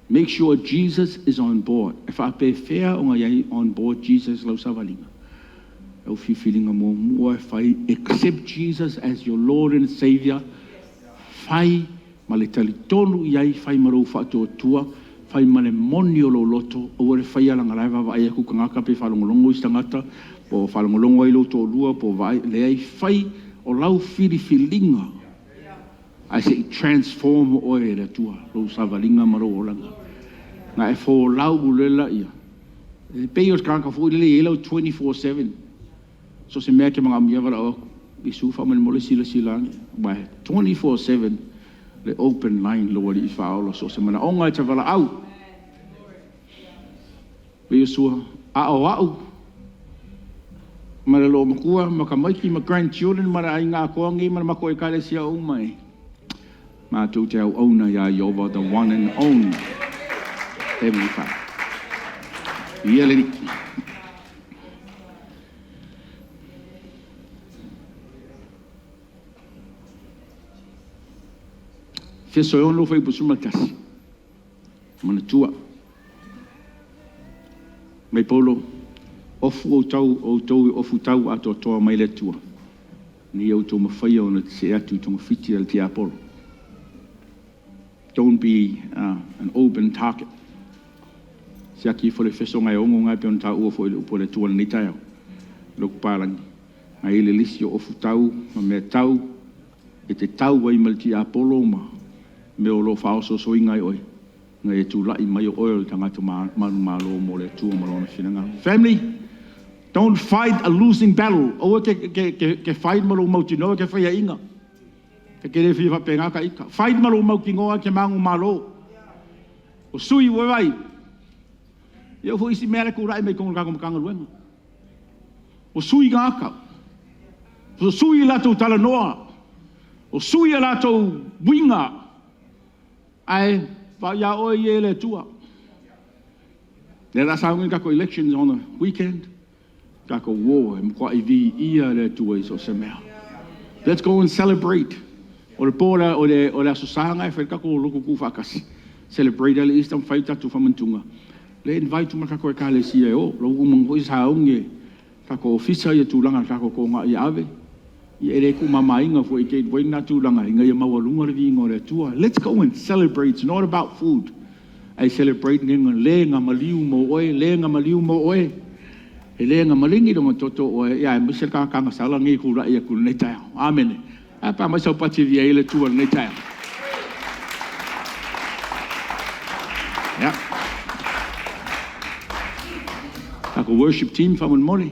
Make sure Jesus is on board. E faapefea ona i ai on board Jesus lau savaliga? Lau filifiliga muamua e fai, accept Jesus as your Lord and Savior. Fai ma le talitonu i ai, fai ma lou faatuatua, fai ma le moni o lou loto, aua le faia leaga la e vaavaai atu tagata pe faalogologo isi tagata, po o faalogologo ai lou toalua, po o vaai, leai, fai o lau filifiliga. Ae se i transform oe e le Atua, lou savaliga ma lou olaga. Na e folau le laia. E pei o le tagata foi lele e i ai lau 24/7. So se mea e te manaomia valaau atu. Iesu faamolemole silasila ane. Aua e 24/7 le open line lou alii faaola. So se manaoga e te valaau. O Iosua, a o au ma le loomatua ma tamaiti ma grandchildren ma le aiga atoa nei ma le matou ekalesia uma e matou te auauna iā Ieova, the one and only Heavenly Father. Ia le Alii. Efeso e 6 fuaiupu 11. Manatua. Mai Paulo, ofu outou, outou i ofu tau atoatoa mai le Atua, ina ia outou mafaia ona tetee atu i togafiti a le tiapolo. Don't be an open target. Siaki ifo le Efeso gae 6 gae pei ona taua foi i le upu a le Atua i lenei taeao. Lou papalagi. Gae i le lisi o ofu tau ma mea tau e te tau ai ma le tiapolo ma mea o lo o faaosoosoina ai oe, ina ia tulai mai o oe o le tagata manumalo mo le Atua ma lona finagalo. Family, don't fight a losing battle. Aua ke, ke, ke, ke fight ma lou mautinoa ke faiaʻiga. Ke ke le fia faapena ka ika. Fight ma lou mautinoa ke manumalo. O sui ua vai. Ia foi isi mea le tulai mai totonu o le tatou Matagaluega. O sui tagata. O sui latou talanoa. O sui a latou uiga. Ae vaai ia oe ia e le Atua. Lea o le a saugi le tatou elections on the weekend. Tatou o e matuai viia le Atua i so o se mea. Let's go and celebrate. O le po o le Aso Sa lena e fai ai le tatou lotu tuufaatasi. Celebrate ai le Easter ma fai tatou faamanatuga. Lea e invite uma le tatou Ekalesia e o. O la ua uma ona foi sauni e le tatou ofisa tulaga i le tatou togai e ave. Ia e le tuumamaina foi i Gateway lena tulaga ina ia maualuga le viiga o le Atua. Let's go and celebrate. It's not about food. Ae celebrate le na maliu mo oe, le na maliu mo oe. E le na maligi lona toto o oe, aemaise le tagata agasala lenei e tulai atu i lenei taeao. Amene. Ae pa mai sau pati e viia ai le Atua i lenei taeao. Yeah. Tatou worship team faamolemole.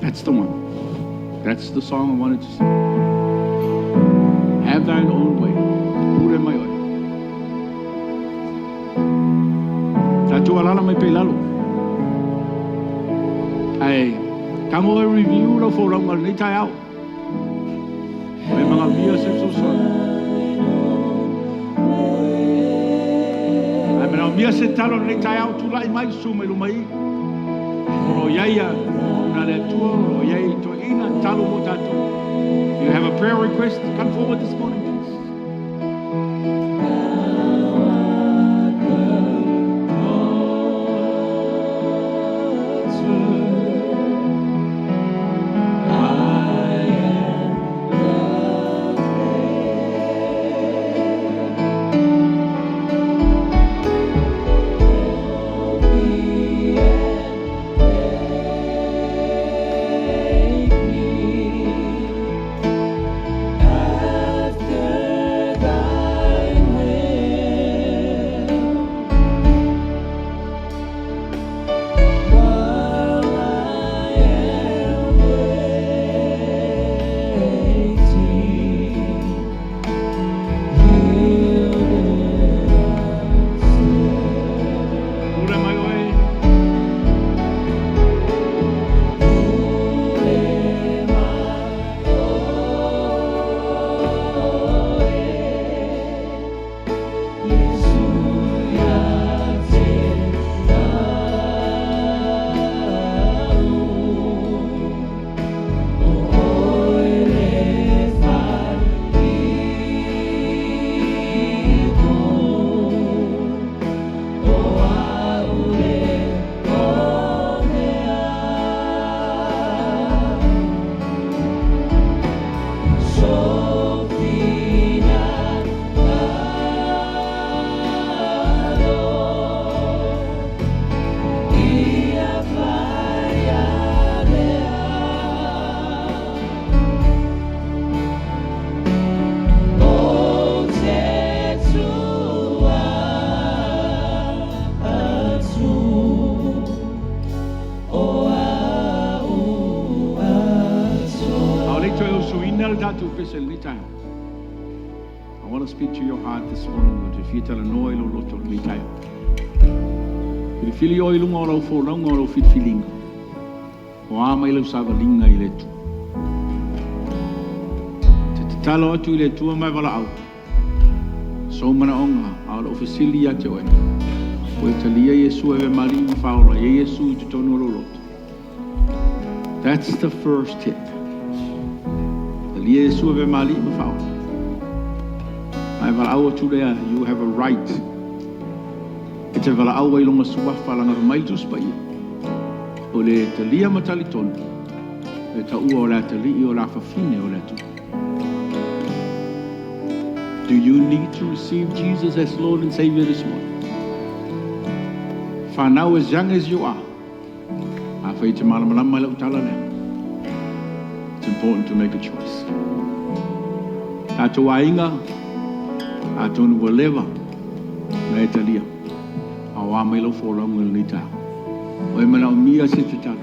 That's the one. That's the song I wanted to sing. Have thine own way. Pule mai oe. Tatou alaala mai pea i lalo. Ae tago e review lau folauga i lenei taeao. E manaomia se fesoasoani. Ae manaomia se tatalo i lenei taeao, tulai mai, susu mai luma i i. O lo o i ai auauna a le Atua, o lo o i ai toeaiina, tatalo mo tatou. You have a prayer request, come forward this morning, please. Pule mai oe. A o le i toe usuina le tatou pese i lenei taeao, I want to speak to your heart this morning. Ou te fia talanoa i lou loto i lenei taeao. Filifili oe i luga o lau folauga o lau filifiliga. O a mai lau savaliga i le Atua. Ou te tatalo atu i le Atua ma e valaau sou manaoga, a o lou fesili ia te oe, ua e talia Iesu e avea ma Alii ma Faaola, e i ai Iesu i totonu o lou loto? That's the first step. Talia Iesu e avea ma Alii ma Faaola. Ma e valaau atu lea, you have a right. E te valaau ai i lona suafa lana mai le Tusi Paia. O le talia ma talitonu, e taua o le atalii o le afafine o le Atua. Do you need to receive Jesus as Lord and Savior this morning? Whanau, as young as you are, afai e te malamalama i lau tala lea, it's important to make a choice. Tatou aiga, atonu ua leva na e talia, a o a mai lau folauga i lenei taeao. O e manaomia se tatalo.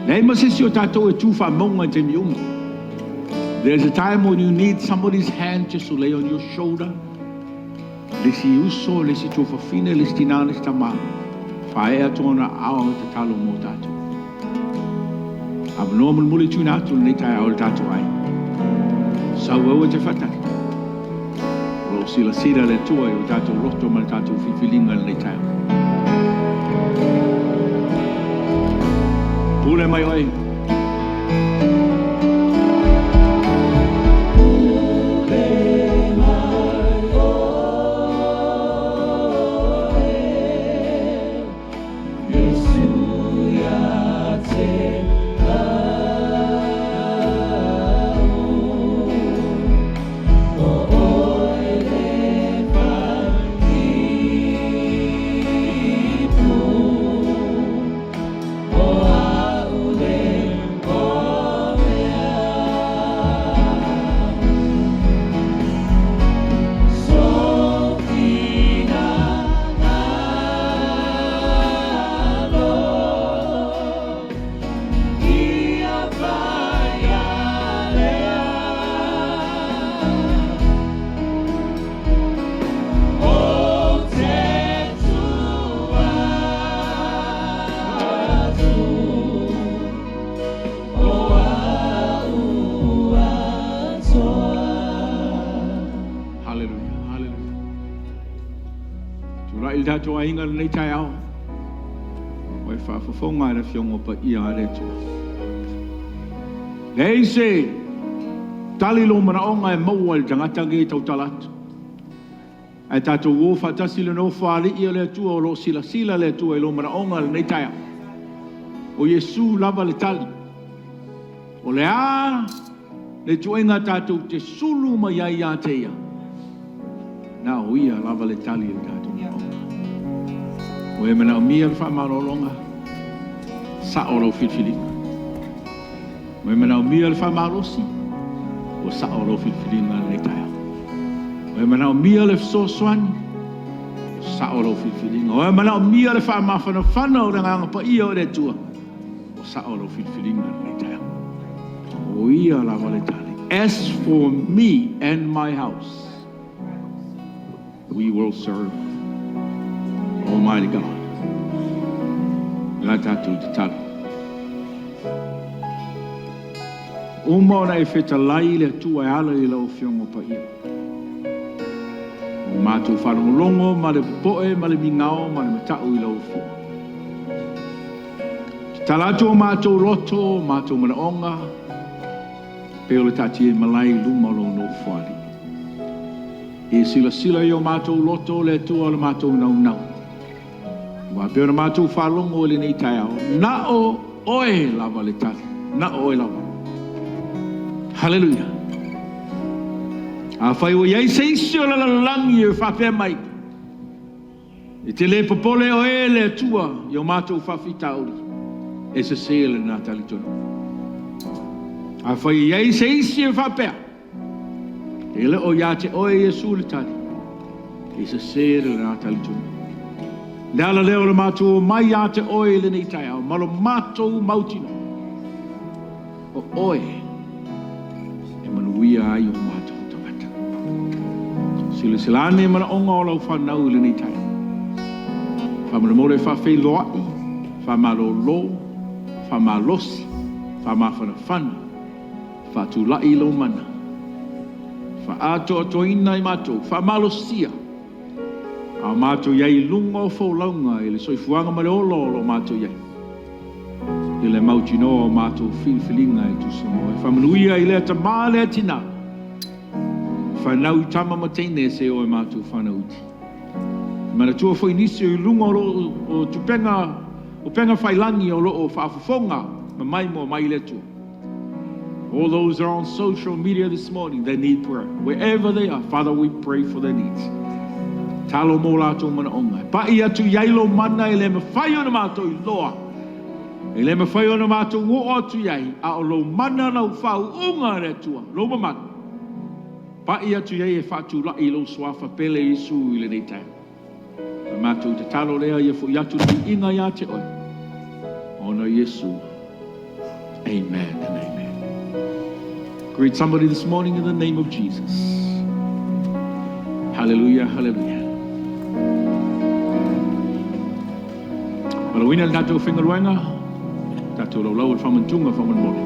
Leai ma se isi o tatou e tu faamauga i taimi uma. There's a time when you need somebody's hand just to lay on your shoulder. Le isi uso, le isi tuafafine, le isi tinā, le isi tamā. Faaee atu ona aao e tatalo mo tatou. Avanoa mulimuli tuuina atu lenei taeao i le tatou aiga. Sau aua e te faatali. O lo o silasila le Atua i o tatou loto ma le tatou filifiliga i lenei taeao. Pule mai oe. Hallelujah, hallelujah. Tulai le tatou aiga lenei taeao. Ua e faafofoga i le Afioga Paia a le Atua. Leai se tali lou manaoga e maua i le tagata lenei e tautala atu. Ae tatou o faatasi le nofo a alii o le Atua o lo o silasila le Atua i lou manaoga lenei taeao. O Iesu lava le tali. O le a le ituaiga tatou te sulu mai ai ia te ia. Na o ia lava le tali i le tatou manaoga. Ua e manaomia le faamalologa, sao lau filifiliga. Ua e manaomia le faamalosi, ua sao lau filifiliga lenei taeao. Ua e manaomia le fesoasoani, ua sao lau filifiliga. Ua e manaomia le faamafanafana o le agaga paia o le Atua, ua sao lau filifiliga lenei taeao. O ia lava le tali. As for me and my house, we will serve Almighty God. La tatou tatalo. Uma ona e fetalai le Atua e ala i lau Afioga Paia. O matou faalogologo ma le popoe ma le migao ma le matau i lau Afioga. Tatala atu o matou loto, o matou manaoga, pe o le taatia i malae i luma o lou nofoalii. E silasila i o matou loto le Atua o le matou naunau. Ua pei ona matou faalogo i lenei taeao. Na o oe lava le tali. Na o oe lava. Hallelujah. Afai ua i ai se isi o le lalolagi e faapea mai, e te le popole oe le Atua i o matou faafitauli, e sese lena talitonuga. Afai e i ai se isi e faapea, e le o ia te oe Iesu le tali, e sese lena talitonuga. Le ala lea o le matou omai ia te oe i lenei taeao, ma lo matou mautinoa, o oe e manuia ai o matou tagata. Silasila ane manaoga o lau fanau i lenei taeao. Faamolemole faafeiloai, faamalolo, faamalosi, faamafanafana, faatulai i lou mana, faaatoatoaina i matou, faamalosia, a o matou i ai i luga o folauga i le soifuaga ma le ola o lo o matou i ai. I le mautinoa o matou filifiliga e tusa ma oe. Faamanuia i lea tamā lea tinā. Fanau i tama ma teine se o e matou fanau iti. Manatua foi nisi o i luga o lo o tupenga, o pega failagi o lo o faafofoga ma mai mo mai le Atua. All those that are on social media this morning, they need prayer. Wherever they are, Father, we pray for their needs. Talo mo latou manaoga. Pa'i atu i ai lou mana e le mafai ona matou iloa. E le mafai ona matou oo atu i ai, a o lou mana lau faauuga le Atua, lou mamalu. Pa'i atu i ai e faatulai i lou suafa pele Iesu i lenei taeao. O matou tatalo lea ia fo'i atu le viiga ia te oe. Ona Iesu. Amen and amen. Greet somebody this morning in the name of Jesus. Hallelujah, hallelujah. Malauina le tatou faigaluega. Tatou laulau i le faamanatuga faamolemole.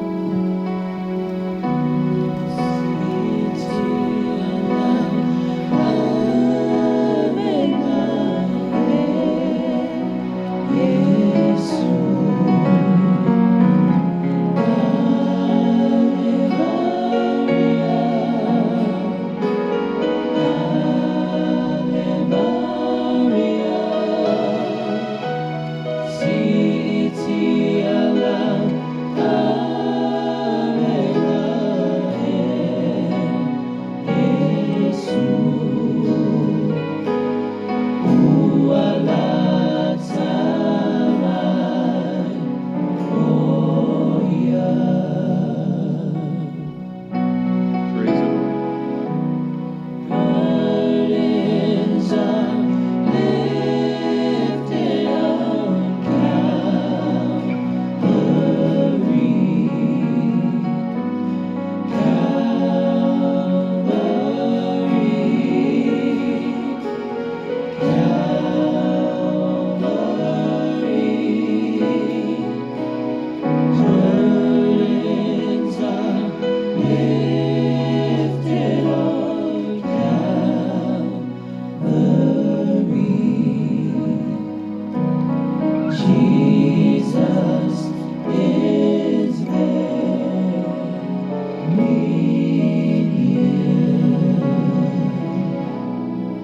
Praise the Lord.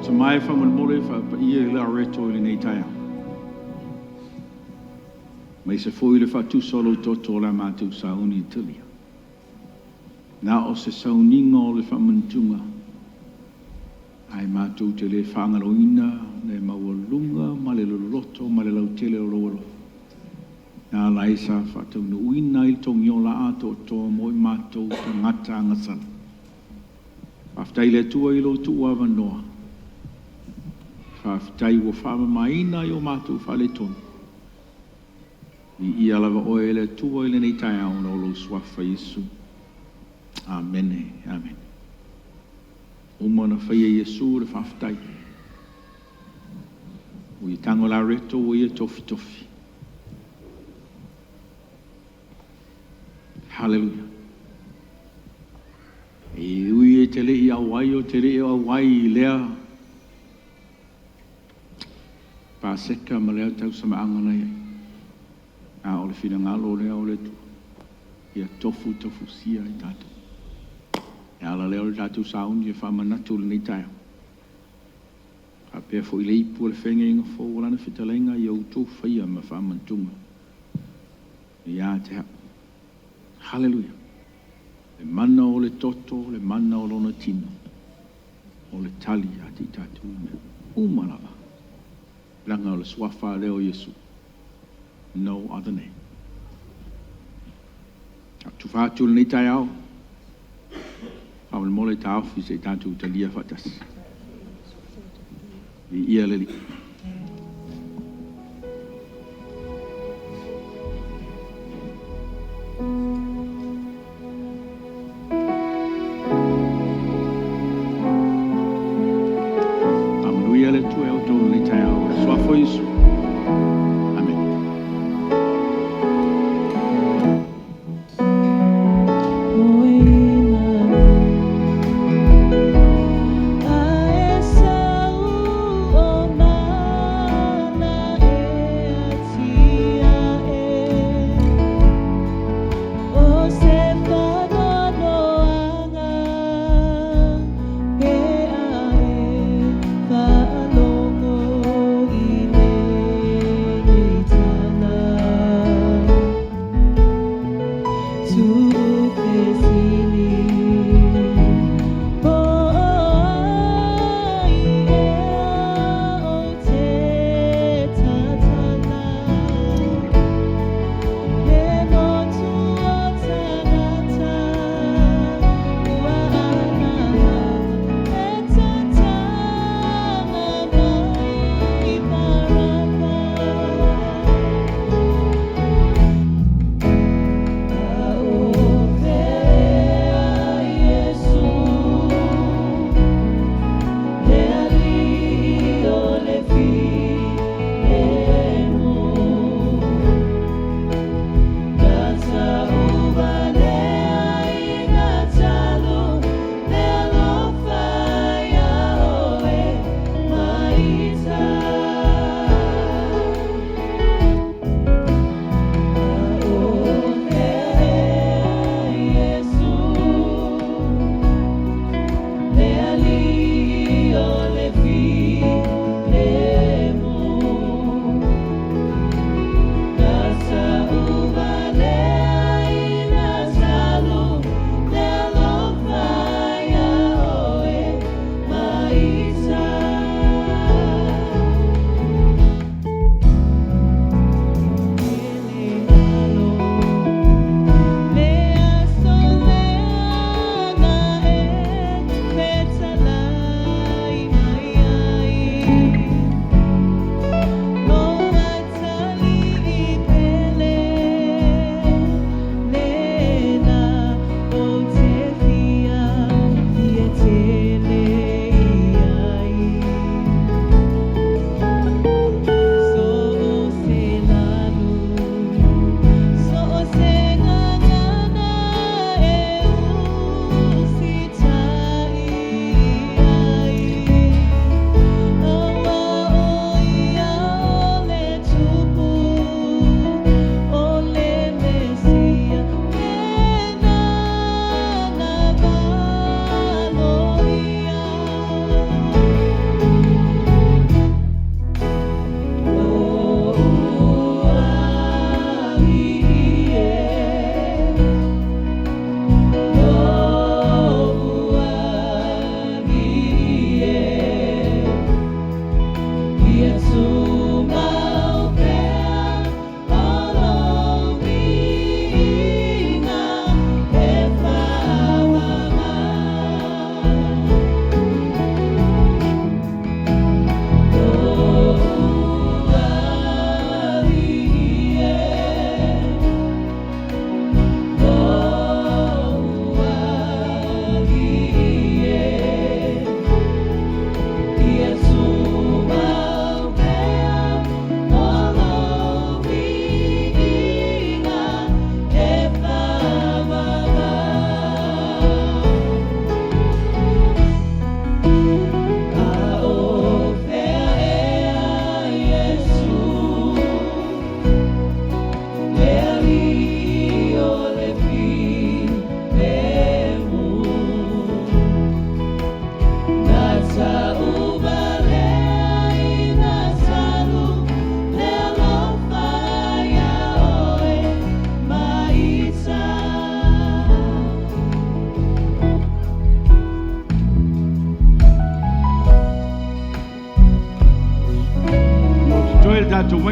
Tamae faamolemole faapaia i le areto i lenei taeao. Mai se foi le faatusa o lou toto o le a matou sauni i talia. Na o se sauniga o le faamanatuga, ae matou te le faagaloina le maualuga ma le loloto ma le lautele o lou alofa. Na ala ai sa faataunuuina ai le togiola atoatoa mo i matou tagata agasala. Faafetai i le Atua i lou tuuavanoa. Faafetai ua faamamaina i o matou faaletonu. Viia lava oe e le Atua i lenei taeao ona o lou suafa Iesu. Amene, amene. Uma ona faia e Iesu le faafetai. Ua ia tago la reto ua ia tofitofi. Hallelujah. E ui e te le i auai o te le i auai i lea Paseka ma lea tausamaaga na i ai. A o le finagalo lea o le Atua, ia tofu tofusia i tatou. E ala lea o le tatou sauni e faamanatu i lenei taeao. Faapea foi le ipu o le feagaiga fou o lana fetalaiga ia outou faia ma faamanatuga ia te au. Hallelujah. Le mana o le toto, le mana o lona tino, o le tali ia te i tatou i mea uma lava. Leaga o le suafa lea o Iesu. No other name. Tufa atu lenei taeao. Faamolemole taofi se i tatou talia faatasi. Viia le Alii. Faamanuia le Atua ia outou i lenei taeao. I le suafa o Iesu. Amene. Ae sau o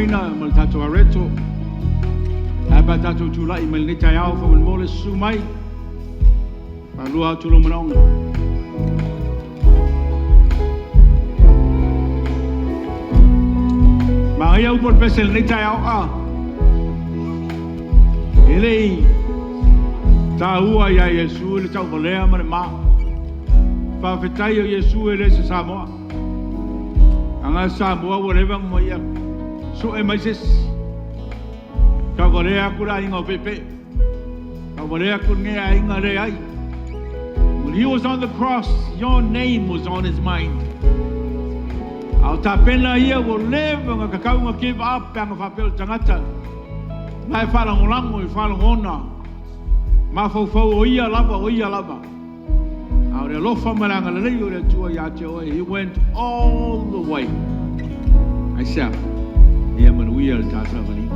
Maina ma le tatou Areto. Ae pa tatou tulai mai lenei taeao faamolemole susu mai. Faalua atu lou manaoga. Manaia upu o le pese i lenei taeao a. E le i taua ia Iesu le tauvalea ma le ma. Faafetai o Iesu e le se Samoa. Aga Samoa ua leva ona ma ia sue mai se isi. Tauvalea atu le aiga o Pepe. Tauvalea atu lenei aiga leai. When he was on the cross, your name was on his mind. A o tapena ia ua leva ona tatau ona give up pe ana faapea o le tagata. Na e faalagolago i faalogona. Mafaufau o ia lava, o ia lava. A o le alofa ma le agalelei o le Atua ia te oe. He went all the way. Aisea, ia manuia le ta savaliga.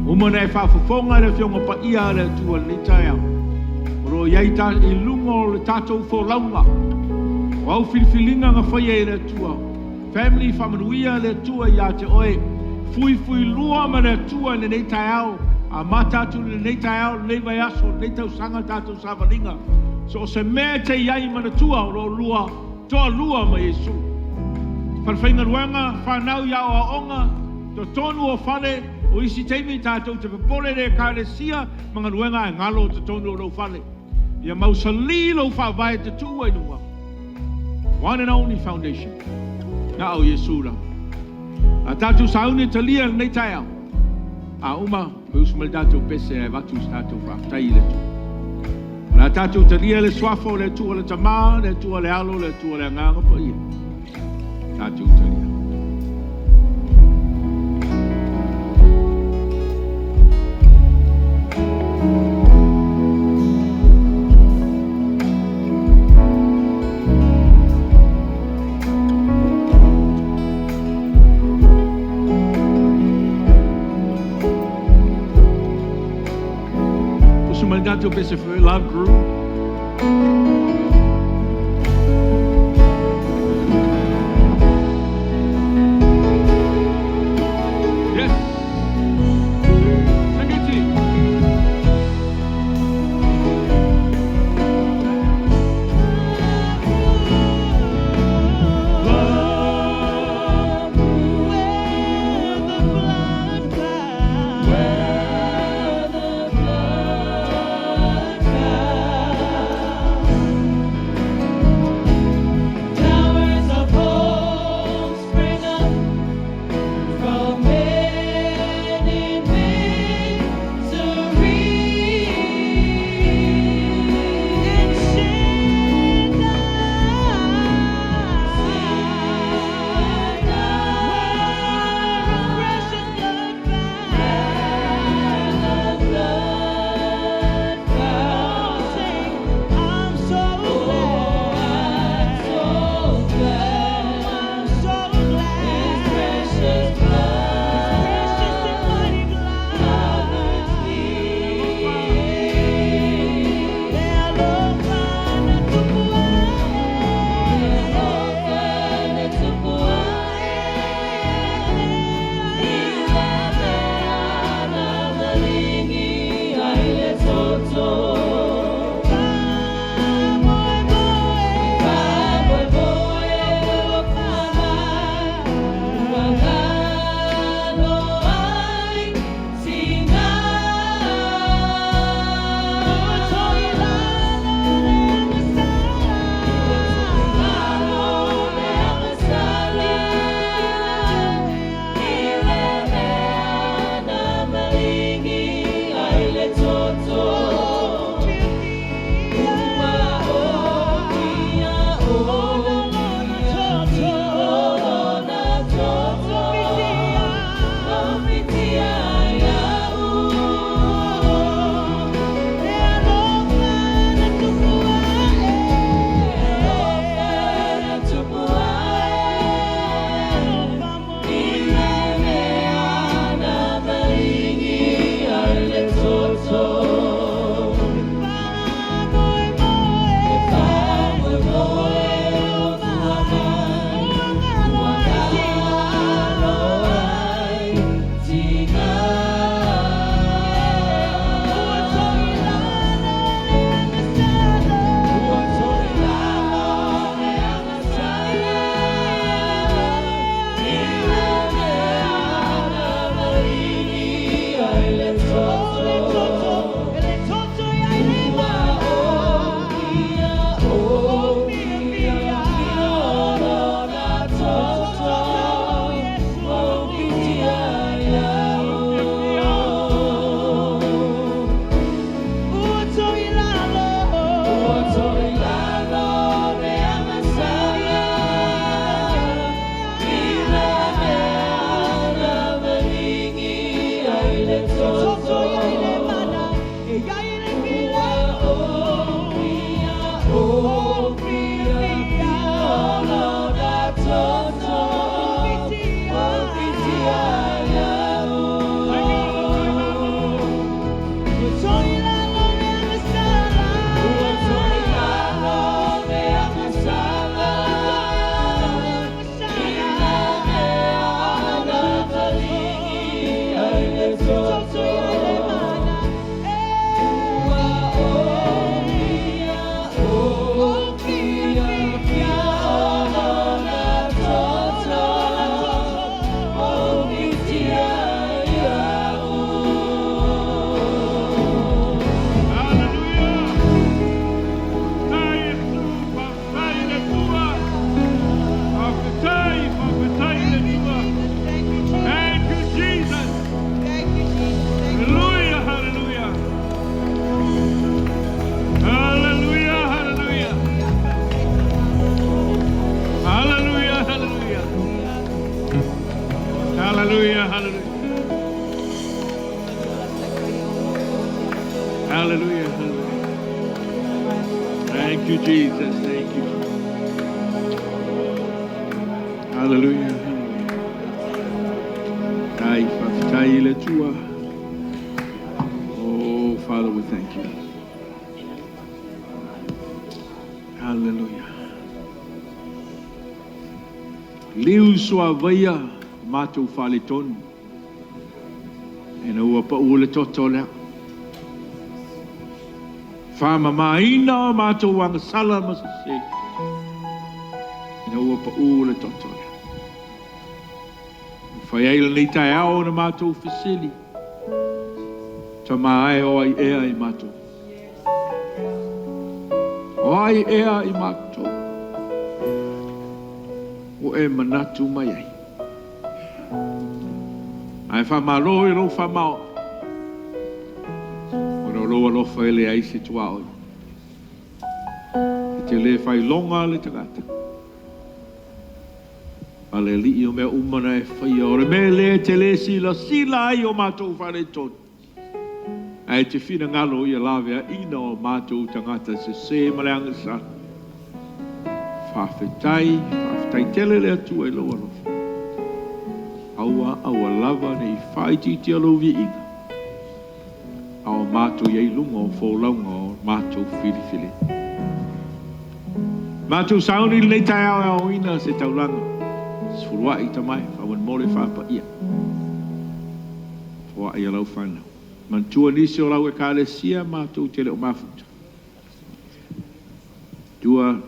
Uma na e faafofoga le Afioga Paia a le Atua i lenei taeao. O lo o i ai ta, i luga o le tatou folauga. O au filifiliga na faia e le Atua. Family, faamanuia le Atua ia te oe. Fuifuilua ma le Atua i lenei taeao. Amata atu i lenei taeao, lenei vaiaso, lenei tausaga tatou savaliga. So o se mea e te i ai manatua o lo o lua toalua ma Iesu. Falefaigaluega, whanau ia oaoga, totonu o fale, o isi taimi tatou te popole le ekalesia ma galuega ae galo o totonu o lou fale. Ia mausali lou faavae te tuua i luga. One and only foundation. Na o Iesu la. A tatou sauni talia lenei taeao. A uma, pe usu mai le tatou pese ae avatu se tatou faafetai i le Atua. O le a tatou talia le suafa o le Atua le Tama, le Atua le Alo, le Atua le Agaga Paia. Tatou talia. Usu mai le tatou pese for Love Group. Yes. Sing it to you. Love Where the blood found, where the blood found. Hallelujah, hallelujah. Hallelujah, hallelujah. Thank you, Jesus. Thank you. Hallelujah, hallelujah. Tai faafetai i le Atua. Oh, Father, we thank you. Hallelujah. Liu suavaia matou faaletonu ina ua pau le toto lea. Faamamaina o matou agasala ma sese ina ua pau le toto lea. Ua fai ai lenei taeao ona matou fesili, Tama e o ai ea i matou? O ai ea i matou ua e manatu mai ai? Ae faamalo i lou faamaoni, ona o lou alofa e leai se tuaoi. E te le failoga le tagata, a le Alii o mea uma na e faia, o le mea lea e te le silasila ai o matou faaletonu, ae te finagalo ia laveaina o matou tagata sese ma le agasala. Faafetai, faafetai tele le Atua i lou alofa. Aua, aua lava ne i faaitiitia lou viiga, a o matou i ai i luga o folauga o matou filifiliga. Matou sauni i lenei taeao e aoina se taulaga sefuluai tamae faamolemole faapaia. Foai a lau fanau. Manatua nisi o lau Ekalesia matou te le o mafuta. Tua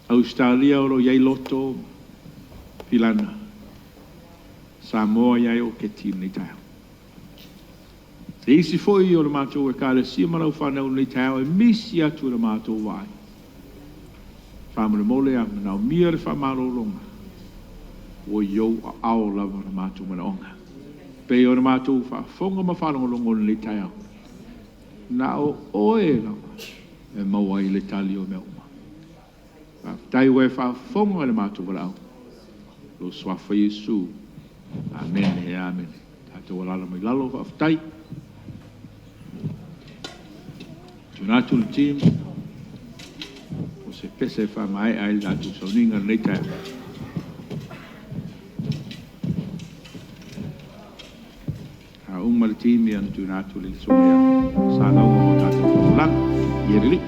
Ausetalia o lo o i ai Loto ma Filana, Samoa i ai o Keti i lenei taeao. Se isi foi o le matou Ekalesia ma lau fanau i lenei taeao e misi atu i le matou vaai. Faamolemole a manaomia le faamalologa, ua i ou aao lava le matou manaoga. Pei ona matou faafofoga ma faalogologo i lenei taeao, na o oe lava e maua ai le tali o mea uma. Faafetai ua e faafofoga i le matou valaau. Lou Suafa Iesu. Amene, amene. Tatou alaala mai lalo, faafetai. Tuuina atu le team o se pese e faamaea ai le tatou sauniga i lenei taeao. A uma le team ia ona tuuina atu le susuga ia Salauga mo tatou faafolaga. Ia lelei.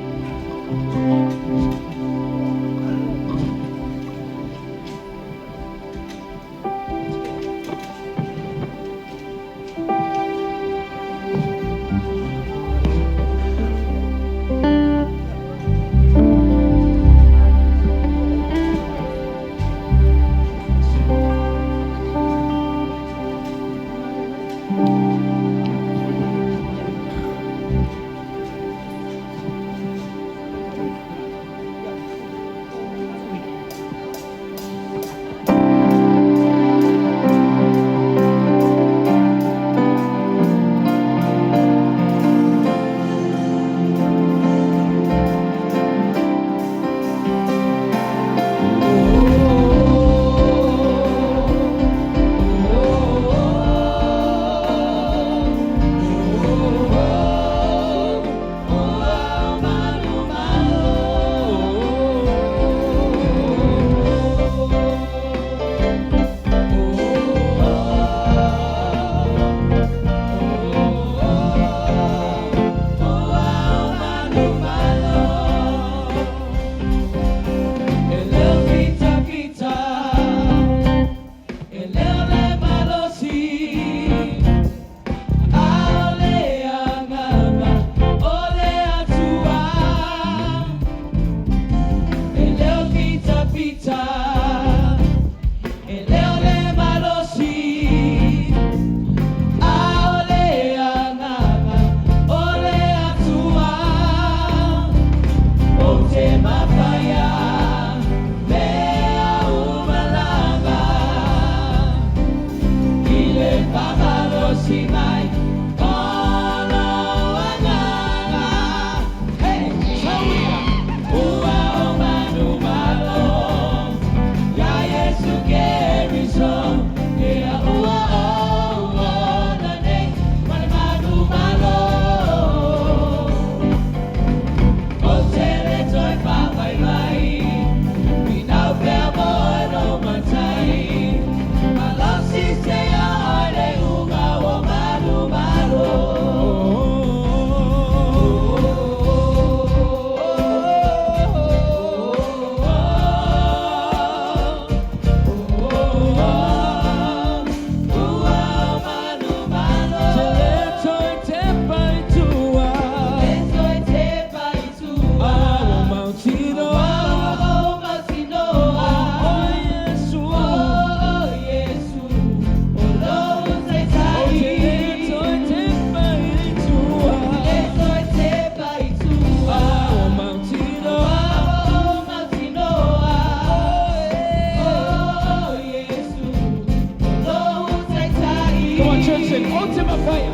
Listen, Ultima Fire.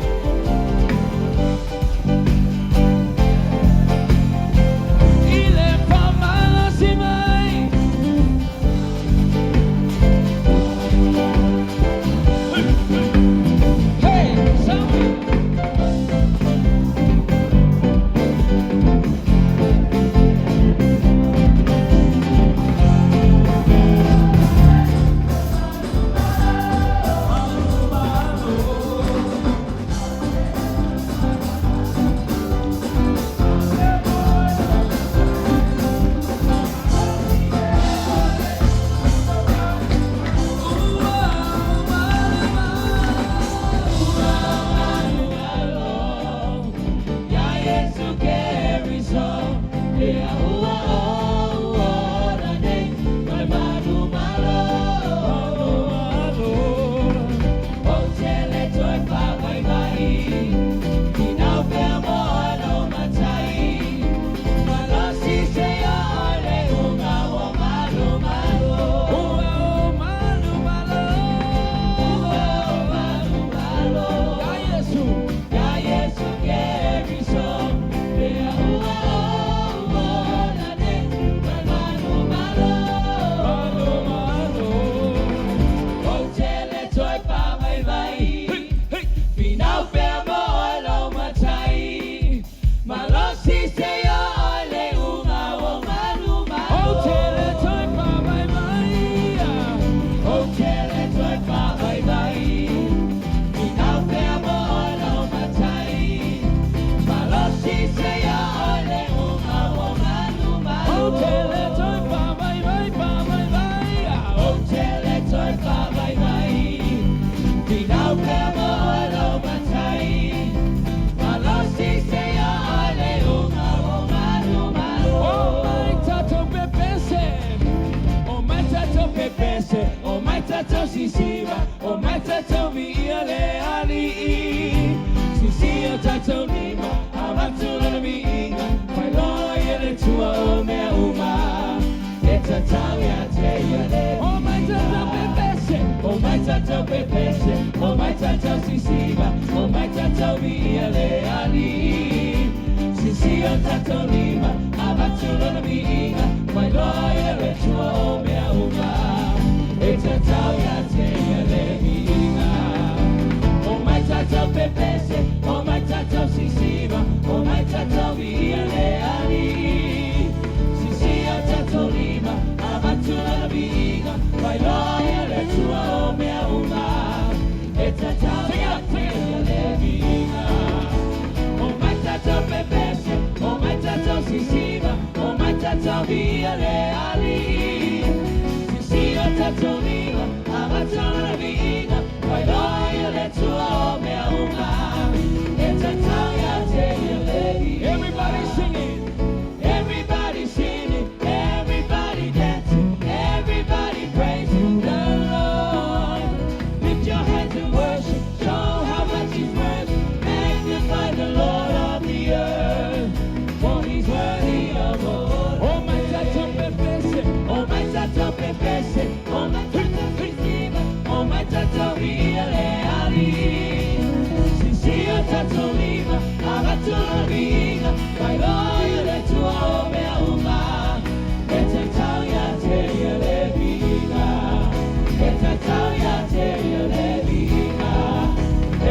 I le faamalosi mai. Hey, Samuel. Ia Iesu Keriso, lea ua ou ola nei, mai manumalo. Ou te le toe faavaivai, finau pea mo oe lou matai. Malosi seia oe le uga ua malumalo. Ua o malumalo. Ua o malumalo. Ia Iesu. Ia Iesu Keriso, lea ua ou ola nei, mai manumalo. Malumalo. Ou te le toe faavaivai, Hey, finau pea mo oe lou matai. Malosi seia oe le uga ua malumalo. Ou te le toe faavaivai. Ou te le toe faavaivai, finau pea mo oe lou matai. Malosi seia oe le uga ua malumalo. Ou te le toe faavaivai, faavaivai. Ou te le toe faavaivai, finau pea mo oe lou matai. Malosi seia oe le uga ua malumalo. O mai tatou pepese, o mai tatou pepese, o mai tatou sisiva, o mai tatou viia le Alii. Sisia o tatou lima, avatu lona viiga, faailoa i le Atua o mea uma, E tatau ia te ia le O mai tatou pepese, O mai tatou pepese, o mai tatou sisiva, o mai tatou viia le Alii. Sisia o tatou lima, avatu lona viiga, faailoa i le Atua o mea uma, E tatau ia te ia le viiga. O mai tatou pepese, o mai tatou sisiva, o mai tatou viia le Alii. Sisia o tatou lima, avatu lona viiga, faailoa i le Atua o mea uma, E tatau ia te ia le viiga. O mai tatou pepese, o mai tatou sisiva, o mai tatou viia le Alii. Sisia o tatou lima, avatu lona viiga, faailoa i le Atua o mea uma, E tatau ia te ia le viiga. Everybody singing. Everybody singing, everybody dancing, everybody praising the Lord. Lift your hands and worship, show how much He's worth. Magnify the Lord of the earth, for He's worthy of all. O mai tatou pepese, O mai tatou pepese, o mai tatou sisiva, o mai tatou viia le Alii. Sisia o tatou lima, avatu lona viiga, faailoa i le Atua o mea uma, E tatau ia te ia le viiga. E tatau ia te ia le viiga.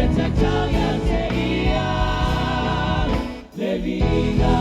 E tatau ia te ia le viiga.